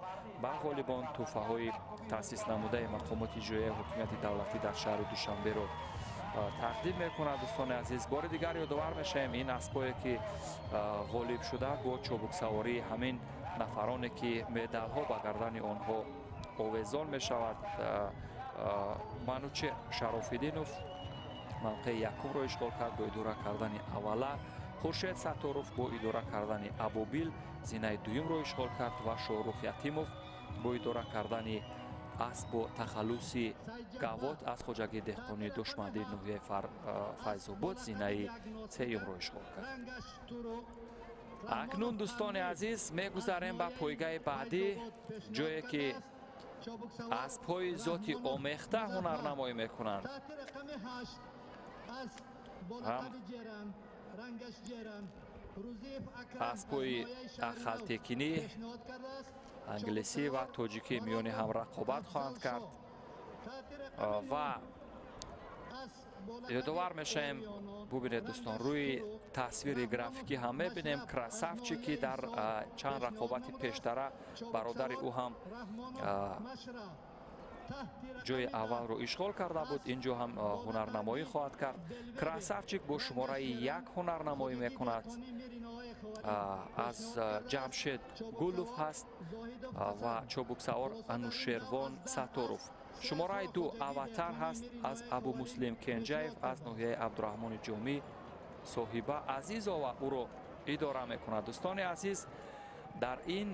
ба ғолибон тӯҳфаҳои таъсис намудаи мақомоти иҷроияи ҳокимияти давлатӣ дар шаҳри Душанберо тақдим мекунад. Дӯстони азиз, бори дигар ёдовар мешавем, ин аспое, ки ғолиб шуда, бо чобуксавории ҳамин нафароне, ки медалҳо ба гардани онҳо овезон мешавад. Манучеҳр Шарофиддинов мавқеи якумро ишғол кард бо идора кардани Авала, Хуршед Сатторов бо идора кардани Абобил зинаи дуюмро ишғол кард ва Шоҳрух Ятимов бо идора кардани асп бо тахаллуси Гавот аз хоҷагии деҳқонии Душмандии ноҳияи Файзобод зинаи сеюмро ишғол кард. Акнун, дӯстони азиз, мегузарем ба пойгаи баъдӣ, ҷое ки аспҳои зоти омехта ҳунарнамоӣ мекунанд. Ҳам аспҳои ахалтекинӣ, англисӣ ва тоҷикӣ миёни ҳам рақобат хоҳанд кард ва ёдовар мешавем. Бубинед, дӯстон, рӯи тасвири графикӣ ҳам мебинем Красавчик, ки дар чанд рақобати пештара бародари ӯ ҳам ҷои аввалро ишғол карда буд, ин ҷо ҳам ҳунарнамоӣ хоҳад кард. Красавчик бо шумораи 1 ҳунарнамоӣ мекунад, аз Ҷамшед Гулов ҳаст ва чобуксавор Анушервон Сатторов. Шумораи 2 Аватар ҳаст аз Абумуслим Кенҷаев аз ноҳияи Абдураҳмони Ҷомӣ, Соҳиба Азизова ӯро идора мекунад. Дӯстони азиз, дар ин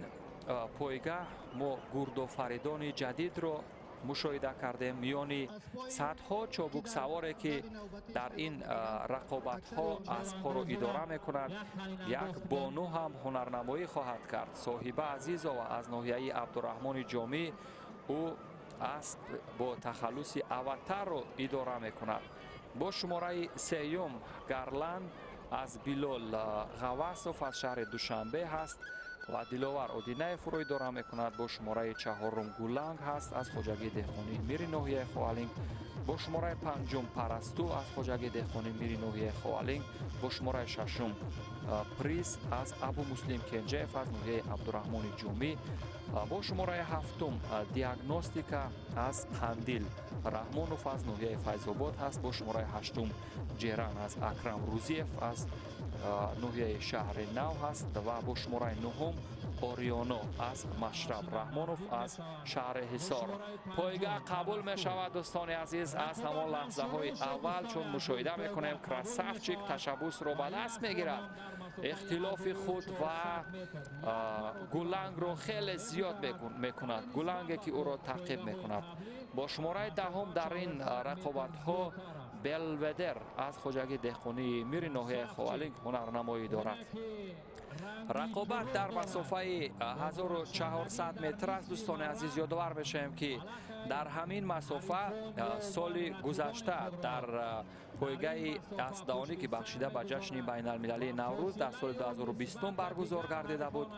пойгаҳ мо гурдофаридони ҷадидро мушоҳида кардем миёни садҳо чобуксаворе, ки дар ин рақобатҳо аспҳоро идора мекунанд. Як бону ҳам ҳунарнамоӣ хоҳад кард, Соҳиба Азизова аз ноҳияи Абдураҳмони Ҷомӣ. Ӯ асп бо тахаллуси Аватарро идора мекунад. Бо шумораи сеюм Гарланд аз Билол Ғавасов аз шаҳри Душанбе ҳаст ва Диловар Одинаев ӯро идора мекунад. Бо шумораи чаҳорум Гуланг ҳаст аз хоҷагии деҳқонии мири ноҳияи Ховалинг. Бо шумораи панҷум Парасту аз хоҷагии деҳқонии мири ноҳияи Ховалинг. Бо шумораи шашум Приз аз Абумуслим Кенҷаев аз ноҳияи Абдураҳмони Ҷомӣ. Бо шумораи ҳафтум Диагностика аз Қандил Раҳмонов аз ноҳияи Файзобод ҳаст. Бо шумораи ҳаштум Ҷеран аз Акрам Рӯзиев аз ноҳияи Шаҳри Нав ҳаст ва бо шумораи нуҳум Ориёно аз Машраб Раҳмонов аз шаҳри Ҳисор. Пойгаҳ қабул мешавад, дӯстони азиз, аз ҳамон лаҳзаҳои аввал, чун мушоҳида мекунем, Красавчик ташаббусро ба даст мегирад, ихтилофи худ ва Гулангро хеле зиёд мекунад, Гуланге, ки ӯро таъқиб мекунад. Бо шумораи 10-ум дар ин рақобатҳо Белведер аз хоҷагии деҳқонии мири ноҳияи Ховалинг ҳунарнамоӣ дорад. Рақобат дар масофаи 1400 метр аст. Дӯстони азиз, ёдовар мешавем, ки дар ҳамин масофа соли гузашта дар пойгаи аспдавонӣ, ки бахшида ба ҷашни байналмилалии Наврӯз дар соли 2020 баргузор гардида буд,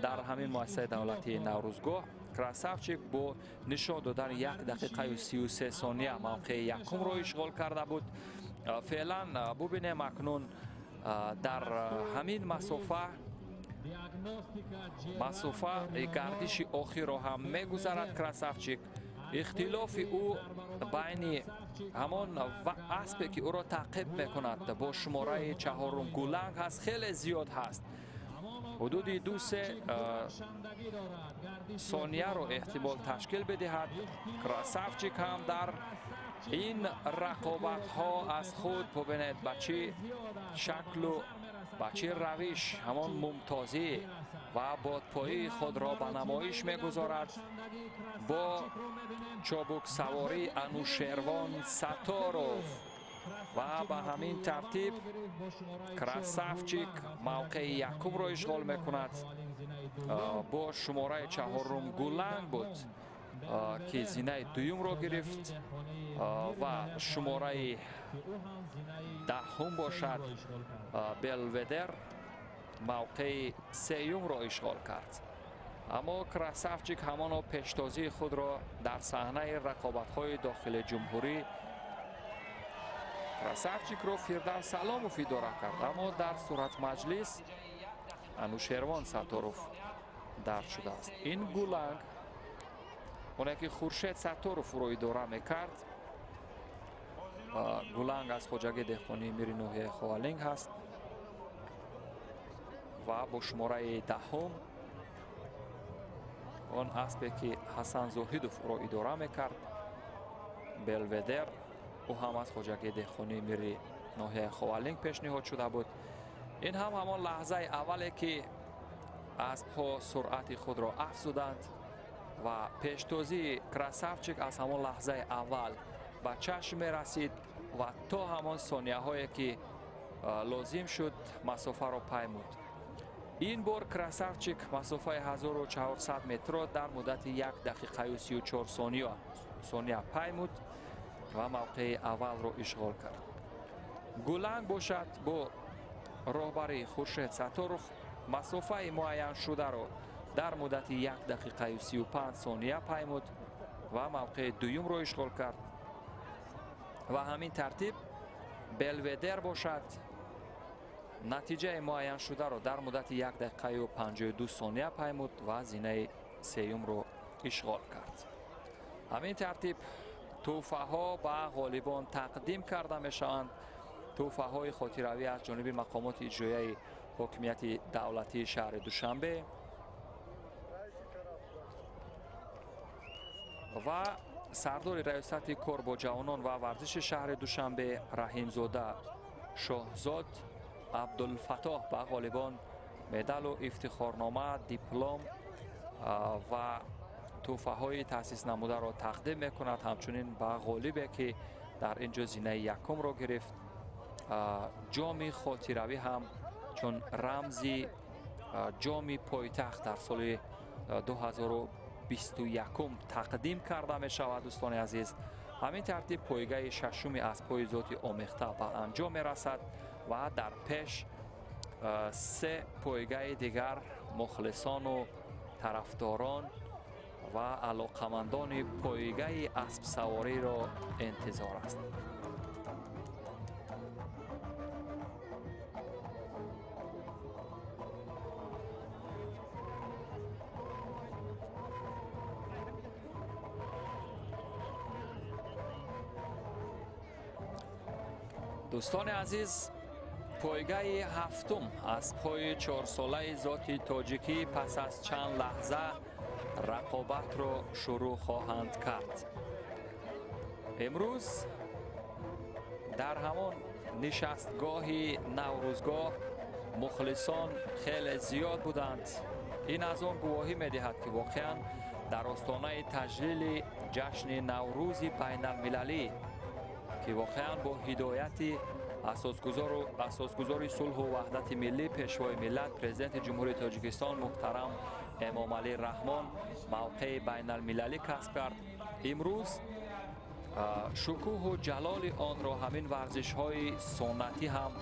дар ҳамин муассисаи давлатии Наврӯзгоҳ, Красавчик бо нишон додани 1 дақиқаю 33 сония мавқеи якумро ишғол карда буд. Феълан бубинем, акнун дар ҳамин масофа гардиши охирро ҳам мегузарад Красавчик. Ихтилофи ӯ байни ҳамон аспе, ки ӯро таъқиб мекунад, бо шумораи чаҳорум Гуланг ҳаст, хеле зиёд ҳаст, ҳудуди 2-3 сонияро эҳтимол ташкил бидиҳад. Красавчик ҳам дар Ин рақобатҳо аз худ бубинед ба чӣ шаклу ба чӣ равиш ҳамон мумтозӣ ва бодпоии худро ба намоиш мегузорад бо чобуксаворӣ Анушервон Сатторов. Ва ба ҳамин тартиб Красавчик мавқеи якумро ишғол мекунад. Бо шумораи чаҳорум Гуланг буд, ки зинаи дуюмро гирифт ва шумораи даҳум бошад Белведер мавқеи сеюмро ишғол кард. Аммо Красавчик ҳамоно пештозии худро дар саҳнаи рақобатҳои дохили ҷумҳурӣ Красавчикро Фирдавс Саломов идора кард, аммо дар суратмаҷлис Анушервон Сатторов дард шудааст. Ин Гуланг, оне ки Хуршед Сатторов ӯро идора мекард, Гуланг аз хоҷагии деҳқонии мири ноҳияи Ховалинг ҳаст ва бо шумораи даҳум он аспе ки Ҳасан Зоҳидов ӯро идора мекард, Белведер, ӯ ҳам аз хоҷагии деҳқонии мири ноҳияи Ховалинг пешниҳод шуда буд. Ин ҳам ҳамон лаҳзаи аввале ки аспҳо суръати худро афзуданд ва пештозии Красавчик аз ҳамон лаҳзаи аввал ба чашм мерасид ва то ҳамон сонияҳое ки лозим шуд масофаро паймуд. Ин бор Красавчик масофаи 1400 метрро дар муддати 1 дақиқаю 34 сония паймуд ва мавқеи аввалро ишғол кард. Гуланг бошад бо роҳбарии Хуршед Сатторов масофаи муайяншударо дар муддати 1 дақиқаю 35 сония паймуд ва мавқеи дуюмро ишғол кард. Ва ҳамин тартиб Белведер бошад натиҷаи муайяншударо дар муддати 1 дақиқаю 52 сония паймуд ва зинаи сеюмро ишғол кард. Ҳамин тартиб тӯҳфаҳо ба ғолибон тақдим карда мешаванд. Тӯҳфаҳои хотиравӣ аз ҷониби мақомоти иҷроияи ҳокимияти давлатии шаҳри Душанбе ва сардори раёсати кор бо ҷавонон ва варзиши шаҳри Душанбе Раҳимзода Шоҳзод Абдулфаттоҳ ба ғолибон медалу ифтихорнома, диплом ва тӯҳфаҳои таъсис намударо тақдим мекунад. Ҳамчунин ба ғолибе ки дар ин ҷо зинаи якумро гирифт, ҷоми хотиравӣ ҳам чун рамзи ҷоми пойтахт дар соли 2021 тақдим карда мешавад. Дӯстони азиз, ҳамин тартиб пойгаи шашуми аспҳои зоти омехта ба анҷом мерасад ва дар пеш се пойгаи дигар мухлисону тарафдорон ва алоқамандони пойгаи аспсавориро интизор аст. Дӯстони азиз, пойгаи ҳафтум аспҳои чорсолаи зоти тоҷикӣ пас аз чанд лаҳза рақобатро шурӯъ хоҳанд кард. Имрӯз дар ҳамон нишастгоҳи Наврӯзгоҳ мухлисон хеле зиёд буданд. Ин аз он гувоҳӣ медиҳад, ки воқеан дар остонаи таҷлили ҷашни Наврӯзи байналмилалӣ, ки воқеан бо ҳидояти асосгузори сулҳу ваҳдати миллӣ, пешвои миллат, президенти Ҷумҳурии Тоҷикистон муҳтарам Эмомалӣ Раҳмон мавқеи байналмилалӣ касб кард, имрӯз шукӯҳу ҷалоли онро ҳамин варзишҳои суннатӣ ҳам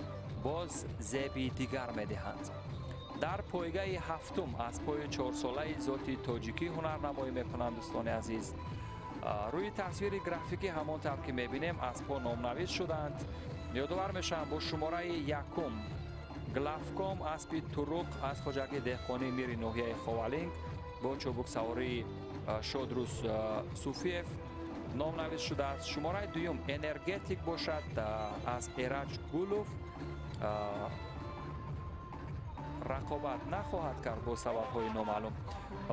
боз зеби дигар медиҳанд. Дар пойгаи ҳафтум аспҳои чорсолаи зоти тоҷикӣ ҳунарнамоӣ мекунанд. Дӯстони азиз, рӯи тасвири графикӣ ҳамон тавр ки мебинем аспҳо номнавис шуданд. Ёдовар мешавам, бо шумораи якум Главком аспи туруқ аз хоҷагии деҳқонии мири ноҳияи Ховалинг бо чобуксавории Шодрус Суфиев номнавис шудааст. Шумораи дуюм Энергетик бошад аз Эраҷ Гулов рақобат нахоҳад кард бо сабабҳои номаълум.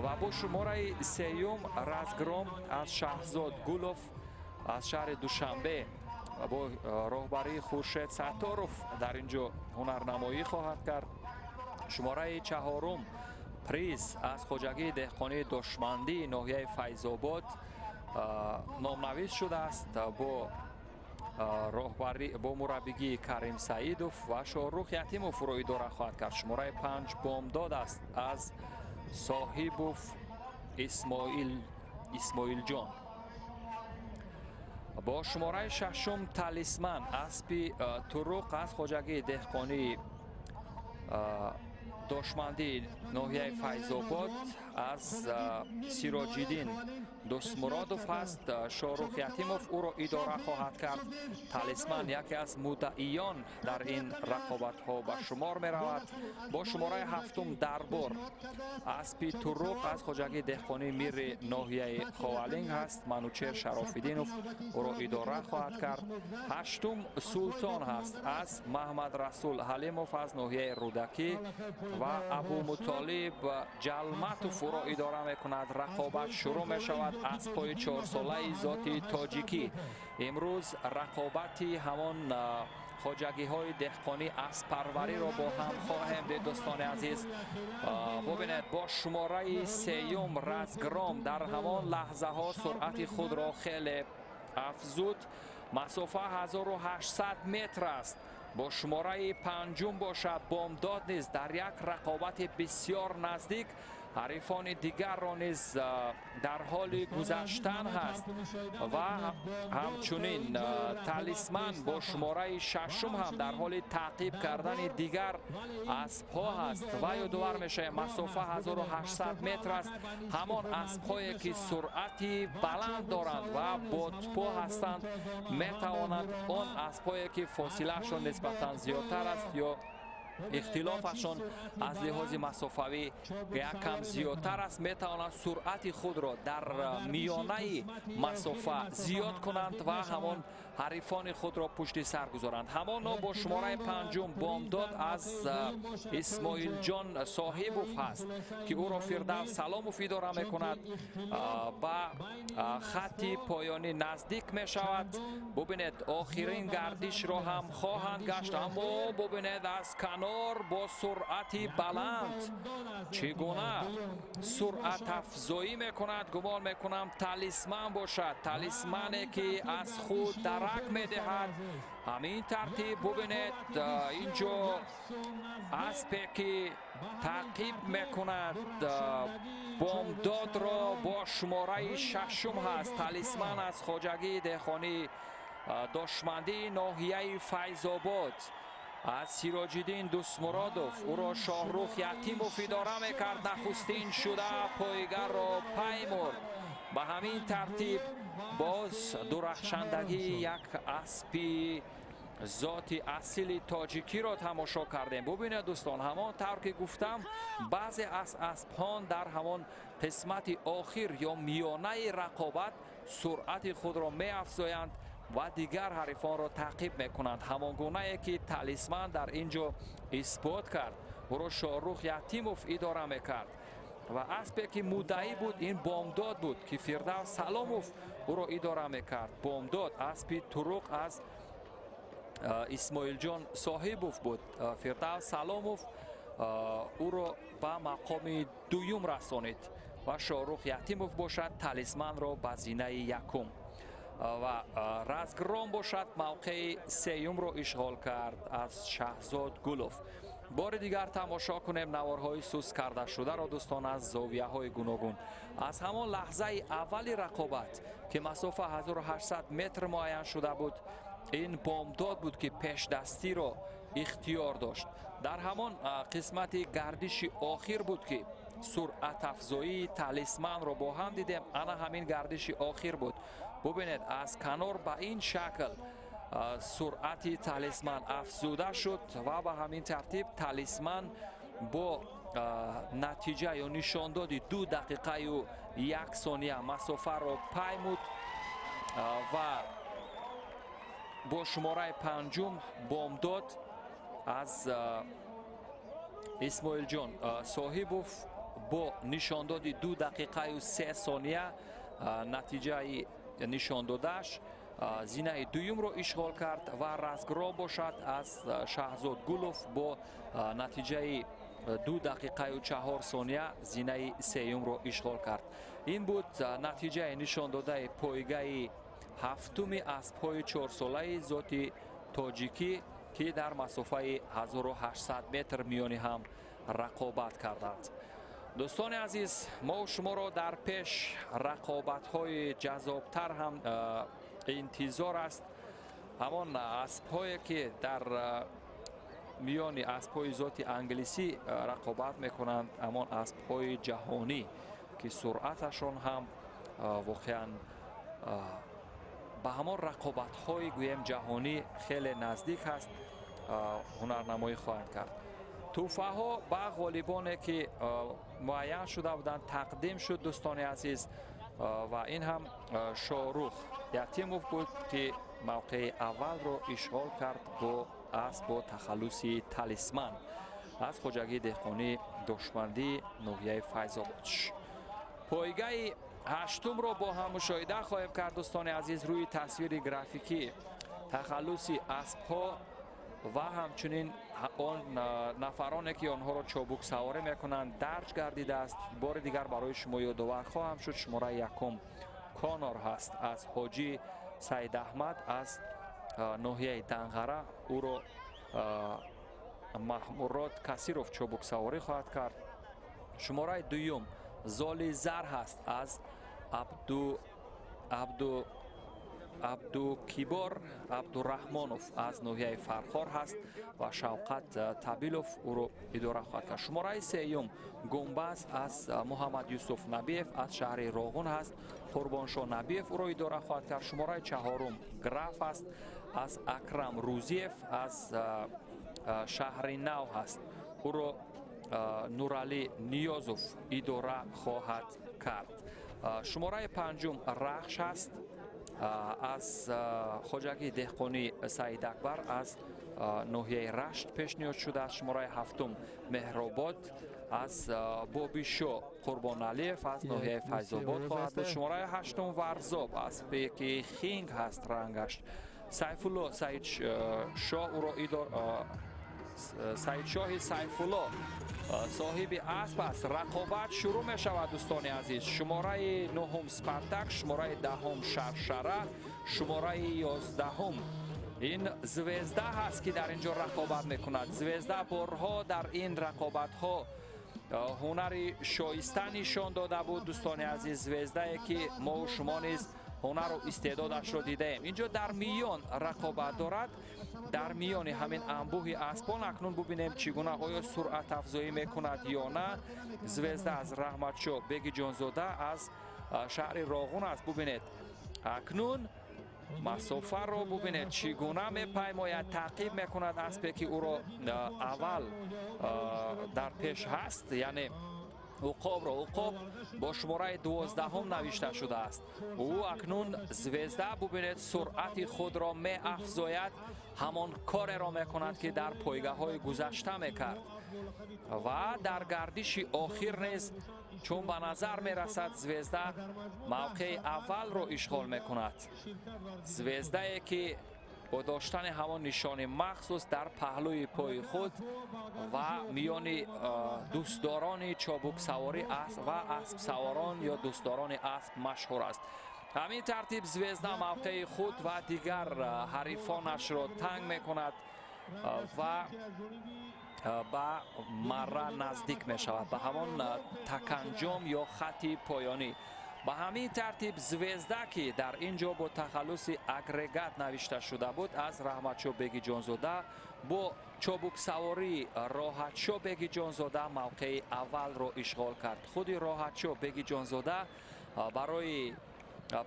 Ва бо шумораи сеюм Разгром аз Шаҳзод Гулов Аз шаҳри Душанбе бо роҳбарии Хуршед Сатторов дар ин ҷо ҳунарнамоӣ хоҳад кард. Шумораи чаҳорум, Приз, аз хоҷагии деҳқонии Дошмандии ноҳияи Файзобод номнавис шудааст, бо роҳбарӣ, бо мураббигии Карим Саидов ва Шоҳрух Ятимов ӯро идора хоҳад кард. Шумораи панҷ, Бомдод аст аз Соҳибов Исмоил, Исмоилҷон. Бо шумораи шашум, Талисман, аспи туруқ аз хоҷагии деҳқонии Дошмандии ноҳияи Файзобод аз Сироҷиддин Дӯстмуродов ҳаст. Шоҳрух Ятимов ӯро идора хоҳад кард. Талисман яке аз муддаиён дар ин рақобатҳо ба шумор меравад. Бо шумораи ҳафтум, Дарбор, аспи туруқ аз хоҷагии деҳқонии Мири ноҳияи Ховалинг ҳаст. Манучер Шарофиддинов ӯро идора хоҳад кард. Ҳаштум, Султон ҳаст аз Маҳмадрасул Ҳалимов аз ноҳияи Рӯдакӣ ва Абумутолиб Ҷалматов ӯро идора мекунад. Рақобат шурӯъ мешавад. Аспҳои чорсолаи зоти тоҷикӣ, имрӯз рақобати ҳамон хоҷагиҳои деҳқонӣ аспарвариро бо ҳам хоҳем дид, дӯстони азиз. Бубинед, бо шумораи сеюм, Разгром дар ҳамон лаҳзаҳо суръати худро хеле афзуд. Масофа 1800 метр аст. Бо шумораи панҷум бошад, Бомдод низ дар як рақобати бисёр наздик ҳарифони дигарро низ дар ҳоли гузаштан ҳаст ва ҳамчунин Талисман бо шумораи шашум ҳам дар ҳоли таъқиб кардани дигар аспҳо ҳаст. Ва ёдовар мешавем, масофа 1800 метр аст. Ҳамон аспҳое, ки суръати баланд доранд ва бодпо ҳастанд, метавонанд он аспҳое, ки фосилаашон нисбатан зиёдтар аст ё ихтилофашон аз лиҳози масофавӣ як кам зиёдтар аст, метавонанд суръати худро дар миёнаи масофа зиёд кунанд ва ҳамон ҳарифони худро пушти сар гузоранд. Ҳамоно бо шумораи панҷум, Бомдод аз Исмоилҷон Соҳибов ҳаст, ки ӯро Фирдавс Саломов идора мекунад, ба хатти поёнӣ наздик мешавад. Бубинед, охирин гардишро ҳам хоҳанд гашт, аммо бубинед, аз канор бо суръати баланд чӣ гуна суръатафзоӣ мекунад. Гумон мекунам, Талисман бошад, Талисмане, ки аз худ дарак медиҳад. Ҳамин тартиб, бубинед, ин ҷо аспе, ки таъқиб мекунад Бомдодро, бо шумораи шашум ҳаст. Талисман аз хоҷагии деҳқонии Дошмандии ноҳияи Файзобод аз Сироҷиддин Дӯстмуродов, ӯро Шоҳрух Ятимов идора мекард, нахустин шуда пойгарро паймурд. Ба ҳамин тартиб боз дурахшандагии як аспи зоти асили тоҷикиро тамошо кардем. Бубинед, дӯстон, ҳамон тавр ки гуфтам, баъзе аз аспҳон дар ҳамон қисмати охир ё миёнаи рақобат суръати худро меафзоянд ва дигар ҳарифонро таъқиб мекунанд, ҳамон гунае ки Талисман дар ин ҷо исбот кард. Ӯро Шоҳрух Ятимов идора мекард ва аспе, ки муддаӣ буд, ин Бомдод буд, ки Фирдавс Саломов ӯро идора мекард. Бомдод аспи туруқ аз Исмоилҷон Соҳибов буд. Фирдавс Саломов ӯро ба мақоми дуюм расонид ва Шоҳрух Ятимов бошад, Талисманро ба зинаи якум ва Разгром бошад, мавқеи сеюмро ишғол кард аз Шаҳзод Гулов. Бори дигар тамошо кунем наворҳои суст кардашударо, дӯстон, аз зовияҳои гуногун. Аз ҳамон лаҳзаи аввали рақобат, ки масофа 1800 метр муайян шуда буд, ин Бомдод буд, ки пешдастиро ихтиёр дошт. Дар ҳамон қисмати гардиши охир буд, ки суръатафзоии Талисманро бо ҳам дидем. Ана ҳамин гардиши охир буд. Бубинед, аз канор ба ин шакл суръати Талисман афзуда шуд ва ба ҳамин тартиб Талисман бо натиҷа ё нишондоди 2 дақиқаю 1 сония масофаро паймуд ва бо шумораи панҷум, Бомдод аз Исмоилҷон Соҳибов бо нишондоди 2 дақиқаю 3 сония натиҷаи нишондодааш. Зинаи дуюмро ишғол кард ва Разгром бошад аз Шаҳзод Гулов бо натиҷаи 2 дақиқаю 4 сония зинаи сеюмро ишғол кард. Ин буд натиҷаи нишондодаи пойгаи ҳафтуми аспҳои чорсолаи зоти тоҷикӣ, ки дар масофаи 1800 метр миёни ҳам рақобат карданд. Дӯстони азиз, мо шуморо дар пеш рақобатҳои ҷаззобтар ҳам интизор аст. Ҳамон аспҳое, ки дар миёни аспҳои зоти англисӣ рақобат мекунанд, ҳамон аспҳои ҷаҳонӣ, ки суръаташон ҳам воқеан ба ҳамон рақобатҳои, гӯем, ҷаҳонӣ хеле наздик аст, ҳунарнамоӣ хоҳанд кард. Тӯҳфаҳо ба ғолибоне, ки муайян шуда буданд, тақдим шуд, дӯстони азиз, ва ин ҳам Шоҳрух Ятимов буд, ки мавқеи аввалро ишғол кард бо асп бо тахаллуси Талисман аз хоҷагии деҳқонии Душмандии ноҳияи Файзобод. Пойгаи ҳаштумро бо ҳам мушоҳида хоҳем кард, дӯстони азиз. Рӯи тасвири графикӣ тахаллуси аспҳо ва ҳамчунин он нафароне, ки онҳоро чобуксаворӣ мекунанд, дарҷ гардидааст. Бори дигар барои шумо ёдовар хоҳам шуд: шумораи якум Конор ҳаст аз Ҳоҷӣ Саидаҳмад аз ноҳияи Данғара. Ӯро Маҳмурод Касиров чобуксаворӣ хоҳад кард. Шумораи дуюм Золи Зар ҳаст аз Абдукибор Абдураҳмонов аз ноҳияи Фархор ҳаст ва Шавқат Табилов ӯро идора хоҳад кард. Шумораи сеюм Гумбаз аз Муҳаммад Юсуф Набиев аз шаҳри Роғун ҳаст. Қурбоншо Набиев ӯро идора хоҳад кард. Шумораи чаҳорум Граф аст аз Акрам Рӯзиев аз шаҳри Нав ҳаст. Ӯро Нуралӣ Ниёзов идора хоҳад кард. Шумораи панҷум Рахш ҳаст аз хоҷагии деҳқонии Саидакбар аз ноҳияи Рашт пешниҳод шудааст. Шумораи ҳафтум Меҳробод аз Бобишо Қурбоналиев аз ноҳияи Файзобод хоҳад буд. Шумораи ҳаштум Варзоб, аспе ки хинг ҳаст рангаш. Сайфулло Саидшоҳ ӯро идор, Саидшоҳи Сайфулло соҳиби асп аст. Рақобат шурӯъ мешавад, дӯстони азиз. Шумораи нуҳум Спартак, шумораи 10-ум Шаршара, шумораи 11-ум ин Звезда ҳаст, ки дар ин ҷо рақобат мекунад. Звезда борҳо дар ин рақобатҳо ҳунари шоиста нишон дода буд, дӯстони азиз. Звездае, ки мову шумо низ ҳунару истеъдодашро дидаем. Инҷо дар миён рақобат дорад, дар миёни ҳамин анбӯҳи аспон. Акнун бубинем, чӣ гуна, оё суръатафзоӣ мекунад ё на. Звезда аз Раҳматшо Бегиҷонзода аз шаҳри Роғун аст. Бубинед, акнун масофаро бубинед, чӣ гуна мепаймояд, таъқиб мекунад аспе, ки ӯро аввал дар пеш ҳаст, яъне Уқобро. Уқоб бо шумораи 12-ум навишта шудааст. Ӯ акнун, Звезда, бубинед, суръати худро меафзояд, ҳамон кореро мекунад, ки дар пойгаҳои гузашта мекард, ва дар гардиши охир низ, чун ба назар мерасад, Звезда мавқеи аввалро ишғол мекунад. Звездае, ки бо доштани ҳамон нишони махсус дар паҳлӯи пои худ ва миёни дӯстдорони чобуксаворӣ ва аспсаворон ё дӯстдорони асп машҳур аст. Ҳамин тартиб Звезда мавқеи худ ва дигар ҳарифонашро танг мекунад ва ба марра наздик мешавад, ба ҳамон таканҷом ё хатти поёнӣ. Ба ҳамин тартиб Звезда, ки дар ин ҷо бо тахаллуси Агрегат навишта шуда буд, аз Раҳматшо Бегиҷонзода бо чобуксавории Роҳатшо Бегиҷонзода мавқеи аввалро ишғол кард. Худи Роҳатшо Бегиҷонзода барои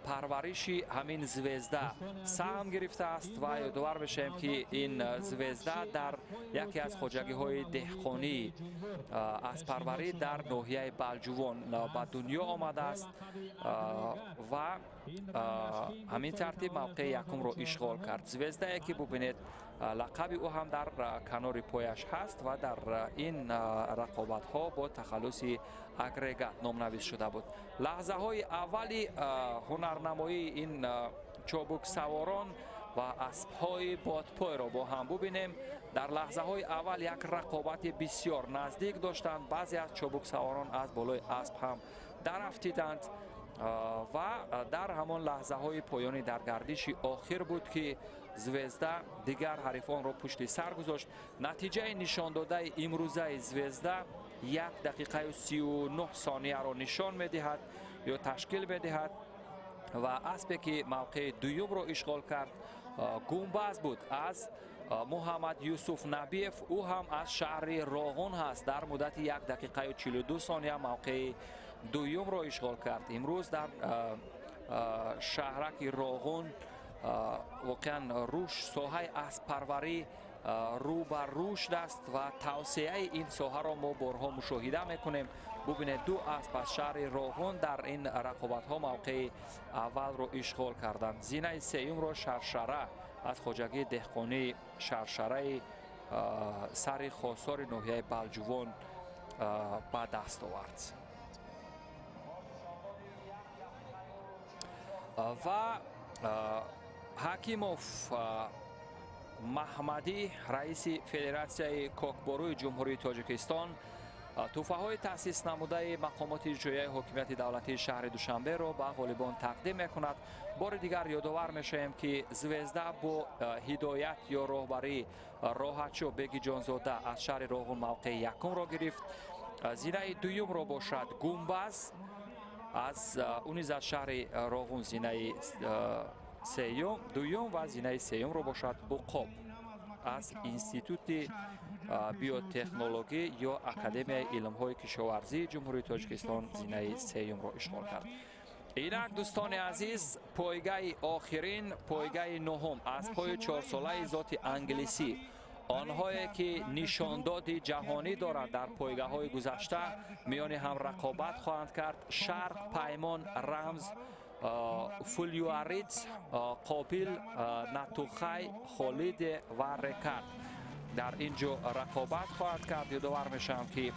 парвариши ҳамин Звезда саҳм гирифтааст ва ёдовар мешавем, ки ин Звезда дар яке аз хоҷагиҳои деҳқонии аспарварӣ дар ноҳияи Балҷувон ба дунё омадааст ва ҳамин тартиб мавқеи якумро ишғол кард. Звездае, ки бубинед, лақаби ӯ ҳам дар канори пояш ҳаст ва дар ин рақобатҳо бо тахаллуси Агрегат номнавис шуда буд. Лаҳзаҳои аввали ҳунарнамоии ин Чобуксаворон ва аспҳои бодпойро бо ҳам бубинем. Дар лаҳзаҳои аввал як рақобати бисёр наздик доштанд. Баъзе аз чобуксаворон аз болои асп ҳам дарафтиданд ва дар ҳамон лаҳзаҳои поёнӣ, дар гардиши охир буд, ки Звезда дигар ҳарифонро пушти сар гузошт. Натиҷаи нишондодаи имрӯзаи Звезда 1 дақиқаю 39 сонияро нишон медиҳад ё ташкил медиҳад. Ва аспе, ки мавқеи дуюмро ишғол кард, Гумбаз буд аз Муҳаммад Юсуф Набиев. Ӯ ҳам аз шаҳри Роғун ҳаст. Дар муддати 1 дақиқаю 42 сония мавқеи дуюмро ишғол кард. Имрӯз дар шаҳраки Роғун воқеан рушд, соҳаи асппарварӣ рӯ ба рушд аст ва тавсеаи ин соҳаро мо борҳо мушоҳида мекунем. Бубинед, ду асп аз шаҳри Роғун дар ин рақобатҳо мавқеи аввалро ишғол карданд. Зинаи сеюмро Шаршара аз хоҷагии деҳқонии Шаршараи сари Хосори ноҳияи Балҷувон ба даст овард. Ва Ҳакимов Маҳмадӣ, раиси Федератсияи кокборуи Ҷумҳурии Тоҷикистон, тӯҳфаҳои таъсис намудаи мақомоти иҷроияи ҳокимияти давлатии шаҳри Душанберо ба ғолибон тақдим мекунад. Бори дигар ёдовар мешавем, ки Звезда бо ҳидоят ё роҳбарии Роҳатшо Бегиҷонзода аз шаҳри Роғун мавқеи якумро гирифт. Зинаи дуюмро бошад Гумбаз аз ӯ низ аз шаҳри Роғун, зинаи сеюм, дуюм ва зинаи сеюмро бошад Уқоб аз Институти биотехнологӣ ё Академияи илмҳои кишоварзии Ҷумҳурии Тоҷикистон зинаи сеюмро ишғол кард. Инак, дӯстони азиз, пойгаи охирин, пойгаи нуҳум, аспҳои чорсолаи зоти англисӣ, онҳое ки нишондоди ҷаҳонӣ доранд, дар пойгаҳои гузашта миёни ҳам рақобат хоҳанд кард. Шарқ, Паймон, Рамз, Фулюарит, Қобил, Натухай, Холиде ва Рекард дар ин ҷо рақобат хоҳад кард. Ёдовар мешавам, ки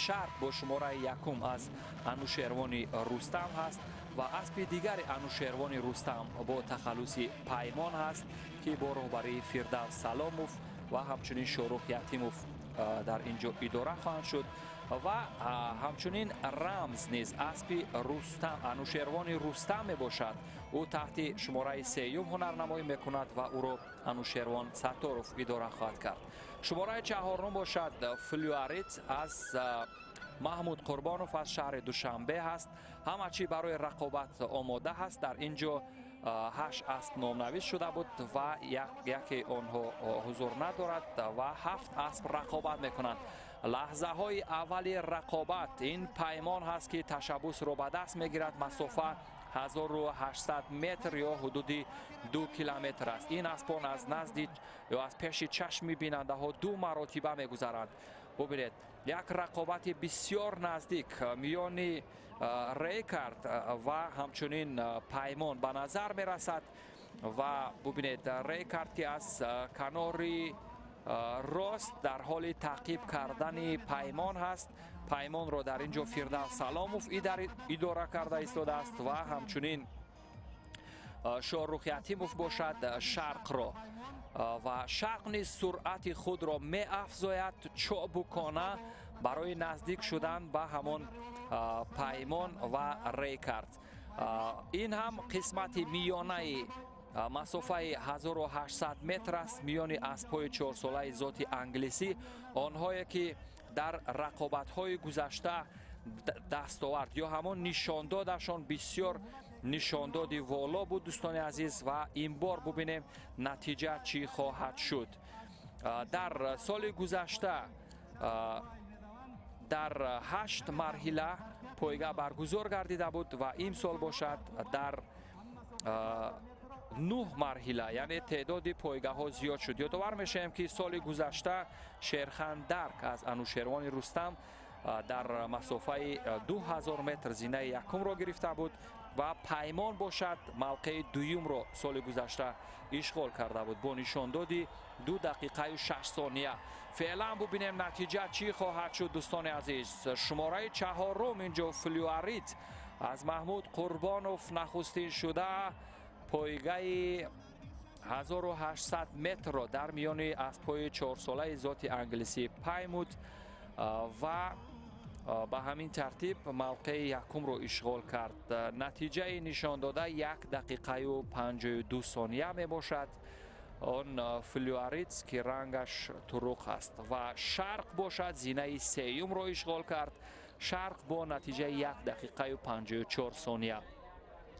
Шарқ бо шумораи якум аз Анушервони Рустам ҳаст ва аспи дигари Анушервони Рустам бо тахаллуси Паймон ҳаст, ки бо роҳбарии Фирдавс Саломов ва ҳамчунин Шорух Ятимов дар ин ҷо идора хоҳанд шуд. Ва ҳамчунин Рамз низ аспи Рустам, Анушервони Рустам мебошад. Ӯ таҳти шумораи сеюм ҳунарнамоӣ мекунад ва ӯро Анушервон Сатторов идора хоҳад кард. Шумораи чаҳорум бошад Флюарит аз Маҳмуд Қурбонов аз шаҳри Душанбе ҳаст. Ҳама чӣ барои рақобат омода ҳаст. Дар ин ҷо ҳашт асп номнавис шуда буд ва яке онҳо ҳузур надорад ва ҳафт асп рақобат мекунанд. Лаҳзаҳои аввали рақобат, ин Паймон ҳаст, ки ташаббусро ба даст мегирад. Масофа 1800 метр ё ҳудуди 2 километр аст. Ин аспон аз назди ё аз пеши чашми бинандаҳо ду маротиба мегузаранд. Бубинед, як рақобати бисёр наздик миёни Рейкард ва ҳамчунин Паймон ба назар мерасад. Ва бубинед, Рейкард, ки аз канори рост дар ҳоли таъқиб кардани Паймон ҳаст. Паймонро дар ин ҷо Фирдавс Саломов идора карда истодааст ва ҳамчунин Шоҳрух Ятимов бошад Шарқро. Ва Шарқ низ суръати худро меафзояд чобукона барои наздик шудан ба ҳамон Паймон ва Рейкард. Ин ҳам қисмати миёнаи масофаи 1800 метр аст миёни аспҳои чорсолаи зоти англисӣ, онҳое ки дар рақобатҳои гузашта дастовард ё ҳамон нишондодашон бисёр нишондоди воло буд, дӯстони азиз. Ва ин бор бубинем, натиҷа чӣ хоҳад шуд. Дар соли гузашта дар ҳашт марҳила пойга баргузор гардида буд ва имсол бошад дар нӯҳ марҳила, яъне теъдоди пойгаҳо зиёд шуд. Ёдовар мешавем, ки соли гузашта Шерхан Дарк аз Анушервони Рустам дар масофаи 2000 метр зинаи якумро гирифта буд ва Паймон бошад мавқеи дуюмро соли гузашта ишғол карда буд бо нишондоди 2 дақиқаю 6 сония. Феълан бубинем, натиҷа чӣ хоҳад шуд, дӯстони азиз. Шумораи чаҳорум инҷо Флюарит аз Маҳмуд Қурбонов нахустин шуда. Пойгаи 1800 метрро дар миёни аспҳои чорсолаи зоти англисӣ паймуд ва ба ҳамин тартиб мавқеи якумро ишғол кард. Натиҷаи нишондода 1 дақиқаю 52 сония мебошад. Он Флюаритс, ки рангаш туруқ аст, ва Шарқ бошад зинаи сеюмро ишғол кард. Шарқ бо натиҷаи 1 дақиқаю 54 сония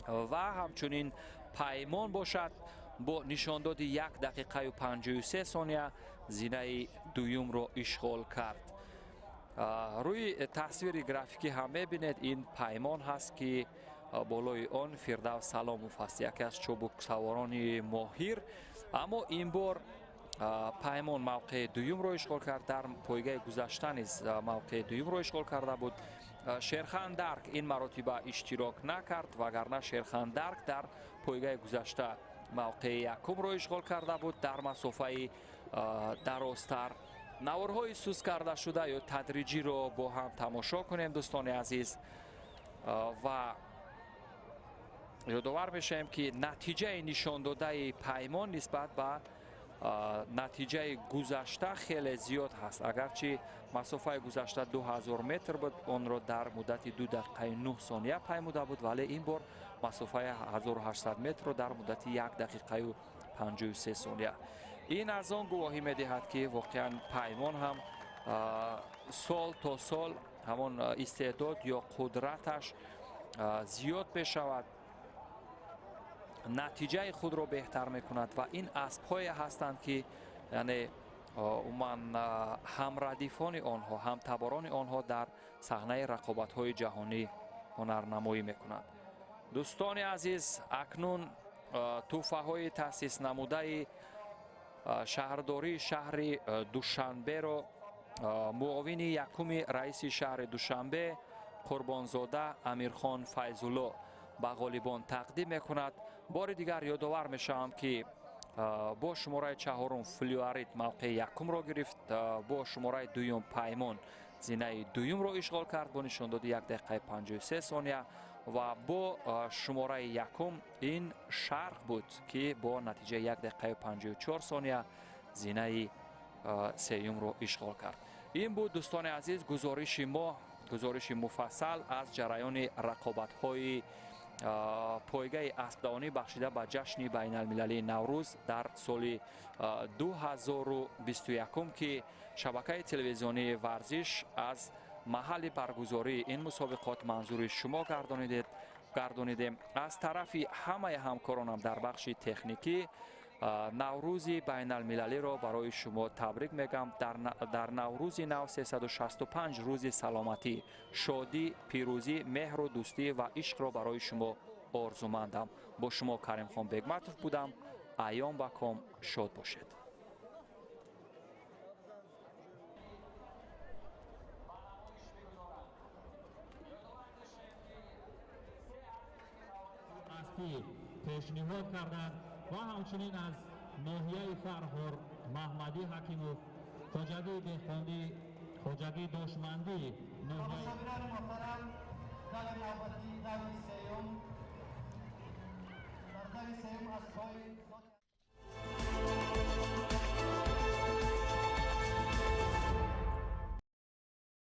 ва ҳамчунин Паймон бошад бо нишондоди 1 дақиқаю 53 сония зинаи дуюмро ишғол кард. Рӯи тасвири графикӣ ҳам мебинед, ин Паймон ҳаст, ки болои он Фирдавс Саломов аст, яке аз чобуксаворони моҳир. Аммо ин бор Паймон мавқеи дуюмро ишғол кард. Дар пойгаи гузашта низ мавқеи дуюмро ишғол карда буд. Шерхан Дарк ин маротиба иштирок накард, вагарна Шерхан Дарк дар пойгаи гузашта мавқеи якумро ишғол карда буд дар масофаи дарозтар. Наворҳои сус карда шуда ё тадриҷиро бо ҳам тамошо кунем, дӯстони азиз, ва ёдовар мешавем, ки натиҷаи нишондодаи Паймон нисбат ба натиҷаи гузашта хеле зиёд ҳаст. Агарчи масофаи гузашта 2000 метр буд, онро дар муддати 2 дақиқаи 9 сония паймуда буд, вале ин бор масофаи 1800 метрро дар муддати 1 дақиқаю 53 сония. Ин аз он гувоҳӣ медиҳад, ки воқеан Паймон ҳам сол то сол ҳамон истеъдод ё қудраташ зиёд мешавад, натиҷаи худро беҳтар мекунад ва ин аспҳое ҳастанд, ки яъне умуман ҳамрадифони онҳо, ҳамтаборони онҳо дар саҳнаи рақобатҳои ҷаҳонӣ ҳунарнамоӣ мекунанд. Дӯстони азиз, акнун тӯҳфаҳои таъсис намудаи шаҳрдории шаҳри Душанберо муовини якуми раиси шаҳри Душанбе Қурбонзода Амирхон Файзулло ба ғолибон тақдим мекунад. Бори дигар ёдовар мешавам, ки бо шумораи чаҳорум Флюарит мавқеи якумро гирифт, бо шумораи дуюм Паймон зинаи дуюмро ишғол кард бо нишондоди 1 дақиқаи 53 сония ва бо шумораи якум ин Шарқ буд, ки бо натиҷаи 1 дақиқаи 54 сония зинаи сеюмро ишғол кард. Ин буд, дӯстони азиз, гузориши мо, гузориши муфассал аз ҷараёни рақобатҳои пойгаи аспдавонӣ бахшида ба ҷашни байналмилалии Наврӯз дар соли 2021, ки шабакаи телевизионии Варзиш аз маҳалли баргузории ин мусобиқот манзури шумо гардонидем. Аз тарафи ҳамаи ҳамкоронам дар бахши техникӣ Наврӯзи байналмилалиро барои шумо табрик мегӯям. Дар Наврӯзи нав 365 рӯзи саломатӣ, шодӣ, пирӯзӣ, меҳру дӯстӣ ва ишқро барои шумо орзумандам. Бо шумо Каримхон Бегматов будам. Айём ба ком, шод бошед. Пешниҳод карданд ва ҳамчунин аз ноҳияи Фарҳор Маҳмадӣ Ҳакимов, хоҷагии деҳқонӣ, хоҷагии дошмандӣ. Тамошобинони муҳтарам, даври навбатӣ, даври сеюм. Дар даври сеюм аспҳои